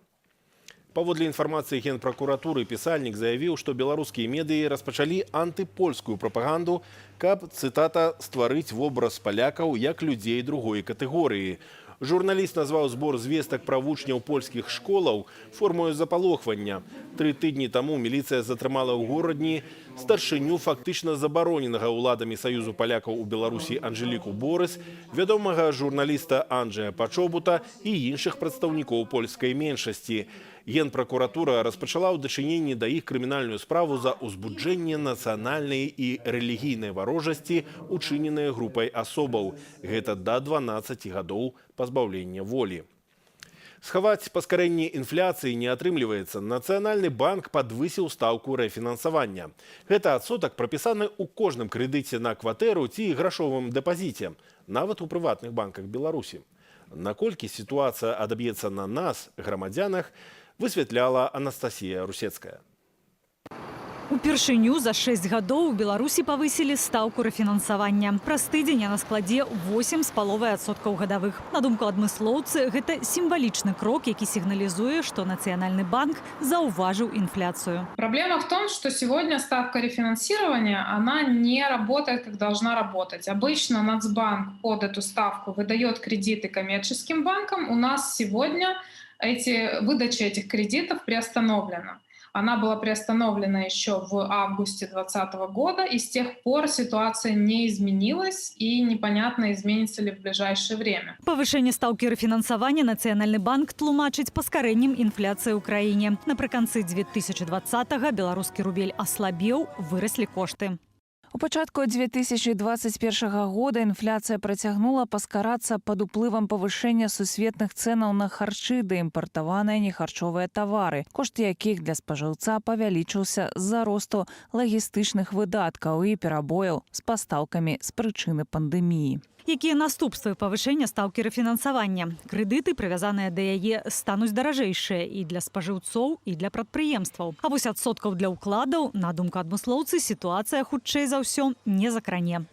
Паводле інфармацыі генпракуратуры, Пісальнік заявіў, што беларускія медыі распачалі антыпольскую прапаганду, каб, цытата, стварыць вобраз палякаў як людзей другой катэгорыі. Журналіст назваў збор звестак пра вучняў польскіх школаў формаю запалохвання. 3 тыдні таму міліцыя затрымала ў Горадні старшыню фактычна забароненага ўладамі Саюзу палякаў у Беларусі Анжеліку Борыс, вядомага журналіста Анджея Пачобута і іншых прадстаўнікоў польскай меншасці. Генпракуратура распачала ў дачыненні да іх крымінальную справу за ўзбуджэнне нацыянальнай і рэлігійнай варожасці, учыненыя групай асобаў. Гэта да 12 гадоў пазбаўлення волі. Схаваць паскарэнне інфляцыі не атрымліваецца. Нацыянальны банк падвысіў стаўку рэфінансавання. Гэта адсотак, прапісаны ў кожным крэдыце на кватэру ці грашовым дэпазіце, нават у прыватных банках Беларусі. Наколькі сітуацыя адаб'ецца на нас, грамадзянах, высвятляла Анастасія Русецкая. Упершыню за 6 гадоў у Беларусі павысілі стаўку рэфінансавання. Праз тыдзень яна складзе 8,5% гадавых. На думку адмыслоўцы, гэта сімвалічны крок, які сігналізуе, што Нацыянальны банк заўважыў інфляцыю. Проблема в том, что сегодня ставка рефинансирования, она не работает, как должна работать. Обычно Нацбанк под эту ставку выдает кредиты коммерческим банкам. У нас сегодня выдача этих кредитов приостановлена. Она была приостановлена еще в августе 2020 года, и с тех пор ситуация не изменилась, и непонятно, изменится ли в ближайшее время. Павышэнне стаўкі рэфінансавання Нацыянальны банк тлумачыць паскарэннем інфляцыі ў краіне. Напрыканцы 2020 беларускі рубель аслабеў, выраслі кошты. У пачатку 2021 года інфляцыя працягнула паскарацца пад уплывам павышэння сусветных цэнаў на харчы ды імпартаваныя нехарчовыя тавары, кошт якіх для спажыўца павялічыўся з-за росту лагістычных выдаткаў і перабояў з пастаўкамі з прычыны пандэміі. Якія наступствы павышэння стаўкі рэфінансавання? Крэдыты, прывязаныя да яе, стануць даражэйшыя і для спажыўцоў, і для прадпрыемстваў. А вось адсоткаў для ўкладаў, на думку адмыслоўцы, сітуацыя хутчэй за ўсё не закране.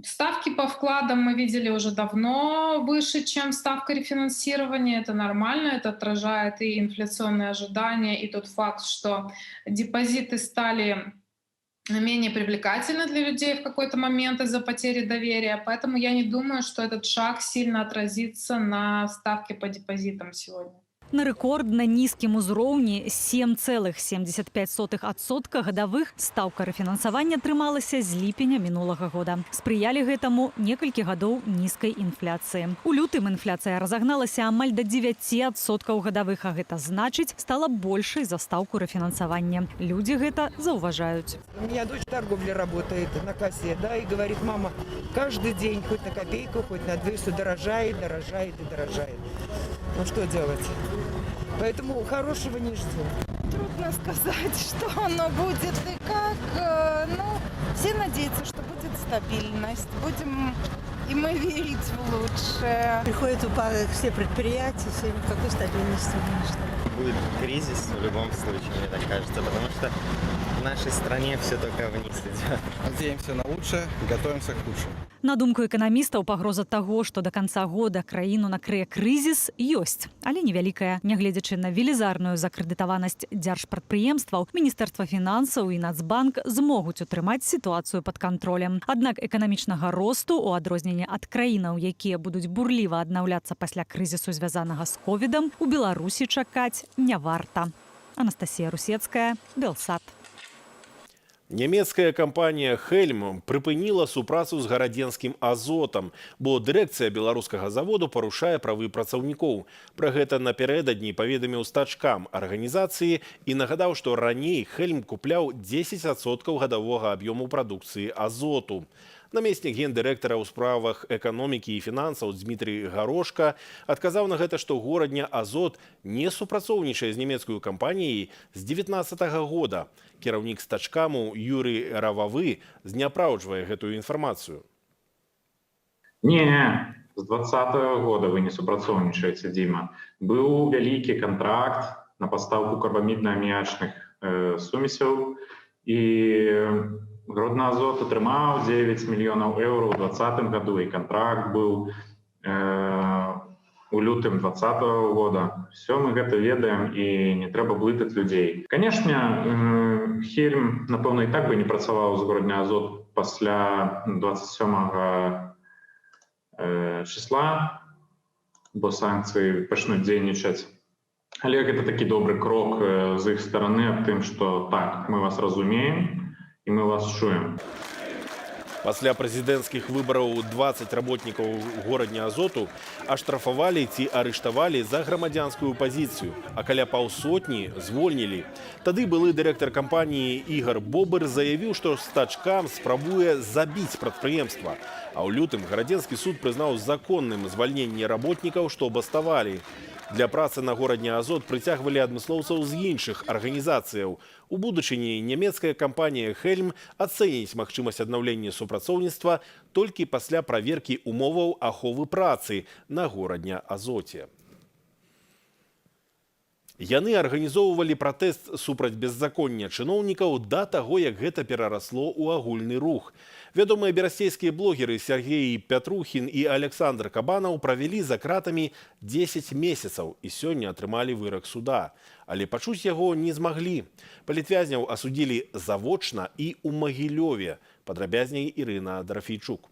Ставки по вкладам мы видели уже давно выше, чем ставка рефинансирования. Это нормально, это отражает и инфляционные ожидания, и тот факт, что депозиты стали менее привлекательны для людей в какой-то момент из-за потери доверия. Поэтому я не думаю, что этот шаг сильно отразится на ставке по депозитам сегодня. На рэкордна нізкім узроўні 7,75% гадавых стаўка рэфінансавання трымалася з ліпеня мінулага года. Спрыялі гэтаму некалькі гадоў нізкай інфляцыі. У лютым інфляцыя разагналася амаль да 9% гадавых, а гэта значыць, стала большай за стаўку рэфінансавання. Людзі гэта заўважаюць. У меня дочь в торговле работает на кассе, да, и говорит: «Мама, каждый день хоть на копейку, хоть на две все дорожает, дорожает и дорожает». Ну что делать? Поэтому хорошего не ждем. Трудно сказать, что оно будет и как. Ну, все надеются, что будет стабильность. Будем и мы верить в лучшее. Приходит упадок, все предприятия, все, никакой стабильности, конечно. Будет кризис в любом случае, мне так кажется, потому что в нашей стране все только вниз идет. Надеемся на лучшее, готовимся к худшему. На думку эканамістаў, пагроза таго, што да канца года краіну накрые крызіс, ёсць, але невялікая. Нягледзячы на велізарную закрэдытаванасць дзяржпрадпрыемстваў, Міністэрства фінансаў і Нацбанк змогуць утрымаць сітуацыю пад кантролем. Аднак эканамічнага росту, у адрозненне ад краінаў, якія будуць бурліва аднаўляцца пасля крызісу, звязанага з ковідам, у Беларусі чакаць не варта. Анастасія Русецкая, Белсат. Нямецкая кампанія «Хельм» прыпыніла супрацу з Гарадзенскім «Азотам», бо дырэкцыя беларускага заводу парушае правы працаўнікоў. Пра гэта напярэдадні паведаміў стачкам арганізацыі і нагадаў, што раней «Хельм» купляў 10% гадавога аб'ёму прадукцыі «Азоту». Намеснік гендырэктара ў справах эканомікі і фінансаў Дмітрый Гарошка адказаў на гэта, што Горадня Азот не супрацоўнічае з нямецкаю кампаніяй з 19 года. Кіраўнік стачкаму Юрый Рававы зняпраўджвае гэтую інфармацыю. Не, з 20-го года вы не супрацоўнічаеце, Дзіма. Быў вялікі кантракт на пастаўку карбамідна-аміячных сумесяў, і Гродна Азот атрымаў 9 мільёнаў еўра ў 20-м году, і кантракт быў у лютым 20-го года. Все мы гэта ведаем, і не трэба блытаць людзей. Канешне, Хельм, напэўна, і так бы не працаваў з Городня Азот пасля 27 числа, бо санкцыі пачнуць дзейнічаць. Але гэта такі добры крок з іх стараны аб тым, што так, мы вас разумеем і мы вас чуем. Пасля прэзідэнцкіх выбараў 20 работнікаў Горадня Азоту аштрафавалі ці арыштавалі за грамадзянскую пазіцыю, а каля паўсотні звольнілі. Тады былы дырэктар кампаніі Ігар Бобыр заявіў, што стачкам спрабуе забіць прадпрыемства. А ў лютым гарадзенскі суд прызнаў законным звальненне работнікаў, што баставалі. Для працы на Горадня Азот прыцягвалі адмыслоўцаў з іншых арганізацыяў. У будучыні нямецкая кампанія «Хельм» ацэніць магчымасць аднаўлення супрацоўніцтва толькі пасля праверкі умоваў аховы працы на Горадня Азоце. Яны арганізоўвалі пратэст супраць беззаконня чыноўнікаў да таго, як гэта перарасло ў агульны рух. Вядомыя берасцейскія блогеры Сяргей Пятрухін і Аляксандр Кабанаў правялі за кратамі 10 месяцаў і сёння атрымалі вырак суда. Але пачуць яго не змаглі. Палітвязняў асудзілі завочна і ў Магілёве. Падрабязней Ірына Дарафейчук.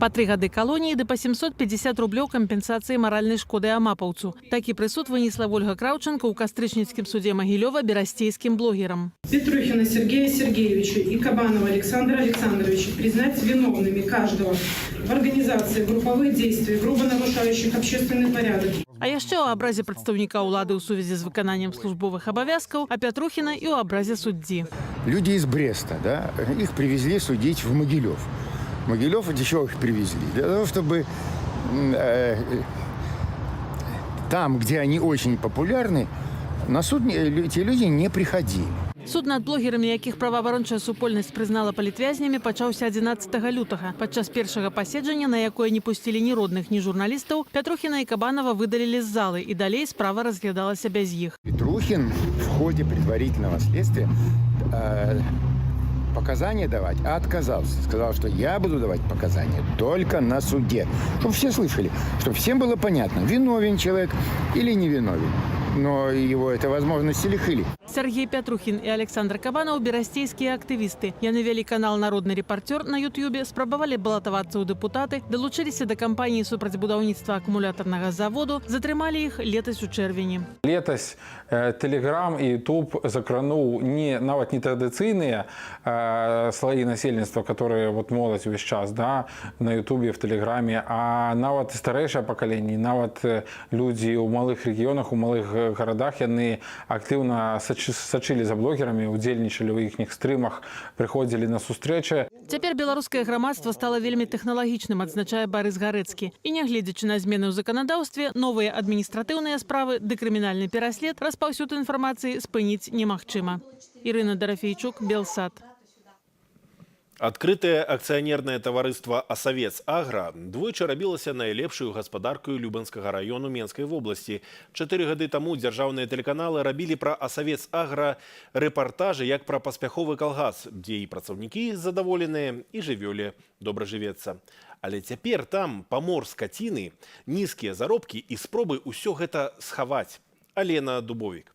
Па 3 гады калоніі ды па 750 рублёў кампенсацыі маральнай шкоды амапаўцу. Такі прысуд вынесла Вольга Краўчанка ў кастрычніцкім судзе Магілёва берасцейскім блогерам. Петрухина Сергея Сергеевича и Кабанова Александра Александровича признать виновными каждого в организации групповых действий, грубо нарушающих общественный порядок. А яшчэ ў абразе прадстаўніка ўлады ў сувязі з выкананнем службовых абавязкаў, а Пятрухіна і ў абразе суддзі. Люди из Бреста, да, их привезли судить в Могилев. Могилев, для чего их привезли? Для того, чтобы там, где они очень популярны, на суд те люди не приходили. Суд над блогерамі, якіх праваабарончая супольнасць прызнала палітвязнямі, пачаўся 11 лютага. Падчас першага паседжання, на якое не пусцілі ні родных, ні журналістаў, Пятрухіна і Кабанова выдалілі з залы, і далей справа разглядалася без іх. Петрухин в ходе предварительного следствия показания давать отказался. Сказал, что я буду давать показания только на суде. Чтобы все слышали, чтобы всем было понятно, виновен человек или не виновен. Но его этой возможности лишили. Сяргей Пятрухін і Аляксандр Кабанаў — берасцейскія актывісты. Яны вялі канал «Народны рэпарцёр» на Ютубе, спрабавалі балатавацца ў дэпутаты, далучыліся да кампаніі супраць будаўніцтва акумулятарнага заводу, затрымалі іх летась у чэрвені. Летась Телеграм і YouTube закрануў не нават не традыцыйныя слоі насельніцтва, которые вот моладзь увесь час, да, на Ютубе, в Телеграме, а нават і старэйшае пакаленне, нават людзі ў малых рэгіёнах, у малых гарадах, яны актыўна сачылі за блогерамі, удзельнічалі ў іхніх стрымах, прыходзілі на сустрэчы. Цяпер беларускае грамадства стала вельмі тэхналагічным, адзначае Барыс Гарэцкі. І нягледзячы на змены ў заканадаўстве, новыя адміністратыўныя справы ды крымінальны пераслед, распаўсюд інфармацыі спыніць немагчыма. Ірына Дарафейчук, Белсат. Адкрытае акцыянернае таварыства «Асавец Агра» двойчы рабілася найлепшаю гаспадаркаю Любанскага раёну Менскай вобласці. 4 гады таму дзяржаўныя тэлеканалы рабілі пра «Асавец Агра» рэпартажы як пра паспяховы калгас, дзе і працаўнікі задаволеныя, і жывёле добра жывецца. Але цяпер там памор скаціны, нізкія заробкі і спробы ўсё гэта схаваць. Алена Дубовік.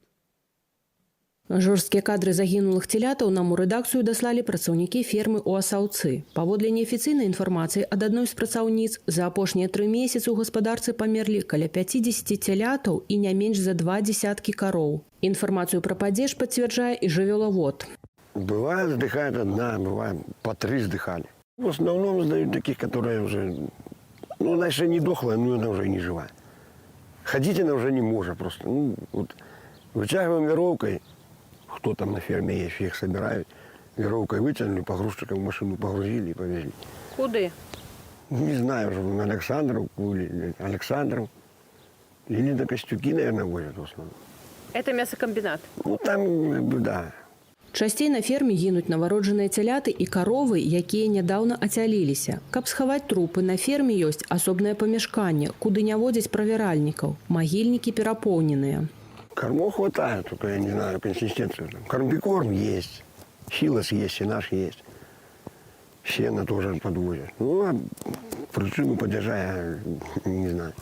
Жорсткія кадры загінулых цялятаў нам у рэдакцыю даслалі працаўнікі фермы ў Асаўцы. Паводле неафіцыйнай інфармацыі ад адной з працаўніц, за апошнія 3 месяцы ў гаспадарцы памерлі каля 50 цялятаў і не менш за два дзесяткі кароў. Інфармацыю пра падзеж пацвярджае і жывёлавод. Бывает, сдыхает одна, бывает, по три сдыхали. В основном сдают таких, которые уже, ну, она еще не дохлая, но она уже и не живая. Ходить она уже не может просто. Ну, вот, вытягиваем веревкой, кто там на ферме есть, их собирают. Веревкой вытянули, погрузчиком в машину погрузили и повезли. Куды? Не знаю уже, на Александровку или Александров. Или на Костюки, наверное, возят в основном. Это мясокомбинат. Ну, там, как бы, да. Часцей на ферме гінуць нованароджаныя цяляты і каровы, якія нядаўна ацяліліся. Каб схаваць трупы, на ферме ёсць асобнае памяшканне, куды не водзяць правяральнікаў. Магільнікі перапоўненыя. Кормов хватает, только я не знаю консистенцию. Там комбикорм есть, силос есть, сенаж есть. Сено тоже подвозят. Ну, а причину падежа я не знаю.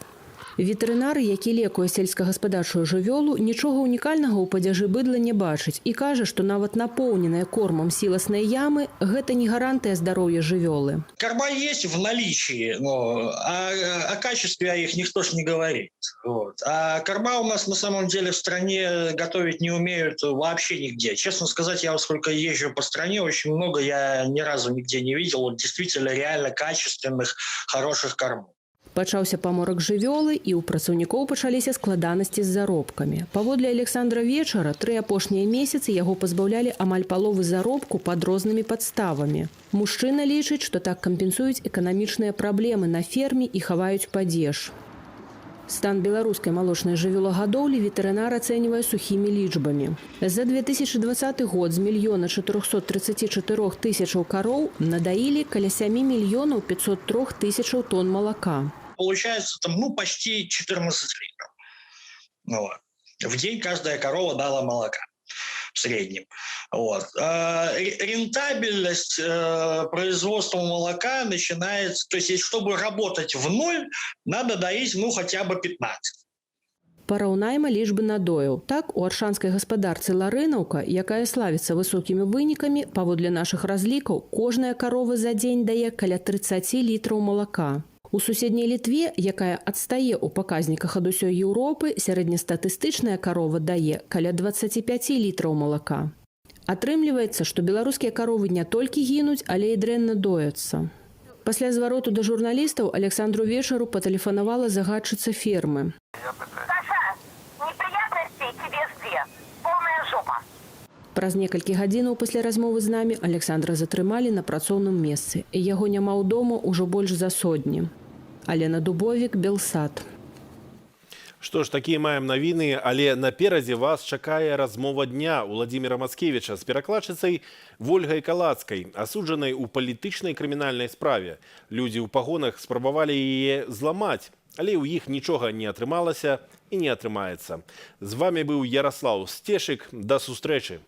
Ветэрынар, які лекуе сельскагаспадарчую жывёлу, нічога унікальнага ў падзяжы быдла не бачыць і кажа, што нават напоўненыя кормам сіласныя ямы — гэта не гарантыя здароўя жывёлы. Корма есть в наличии, но о качестве о их никто ж не говорит. Вот. А корма у нас на самом деле в стране готовить не умеют вообще нигде. Честно сказать, я вот сколько езжу по стране, очень много я ни разу нигде не видел вот действительно реально качественных, хороших кормов. Пачаўся паморак жывёлы, і ў працаўнікоў пачаліся складанасці з заробкамі. Паводле Аляксандра Вечара, тры апошнія месяцы яго пазбаўлялі амаль паловы заробку пад рознымі падставамі. Мужчына лічыць, што так кампенсуюць эканамічныя праблемы на ферме і хаваюць падзеж. Стан беларускай малочнай жывёлагадоўлі ветэрынар ацэньвае сухімі лічбамі. За 2020 год з 1 434 000 кароў надаілі каля 7 мільёнаў 503 тысячаў тонн малака. Получается там, ну, почти 14 литров. Ну, вот. В день каждая корова дала молока в среднем. Вот. Рентабельность производства молока начинается, то есть чтобы работать в ноль, надо доить, ну, хотя бы 15. Параўнайма лічбы надояў. Так, у аршанскай гаспадарцы «Ларынаўка», якая славіцца высокімі вынікамі, паводле нашых разлікаў, кожная карова за дзень дае каля 30 літраў малака. У суседняй Літве, якая адстае ў паказніках ад усёй Еўропы, сярэднестатыстычная карова дае каля 25 літраў малака. Атрымліваецца, што беларускія каровы не толькі гінуць, але і дрэнна дояцца. Пасля звароту да журналістаў Аляксандру Вечару патэлефанавала загадчыца фермы. Саша, неприятностей тебе жди. Полная жопа. Праз некалькі гадзінаў пасля размовы з намі Аляксандра затрымалі на працоўным месцы. Яго няма ў дому ўжо больш за сотні. Алена Дубовік, Белсат. Што ж, такія маем навіны, але наперадзе вас чакае размова дня Уладзіміра Мацкевіча з перакладчыцай Вольгай Калацкай, асуджанай у палітычнай крымінальнай справе. Людзі ў пагонах спрабавалі яе зламаць, але ў іх нічога не атрымалася і не атрымаецца. З вамі быў Яраслаў Сцешык. Да сустрэчы!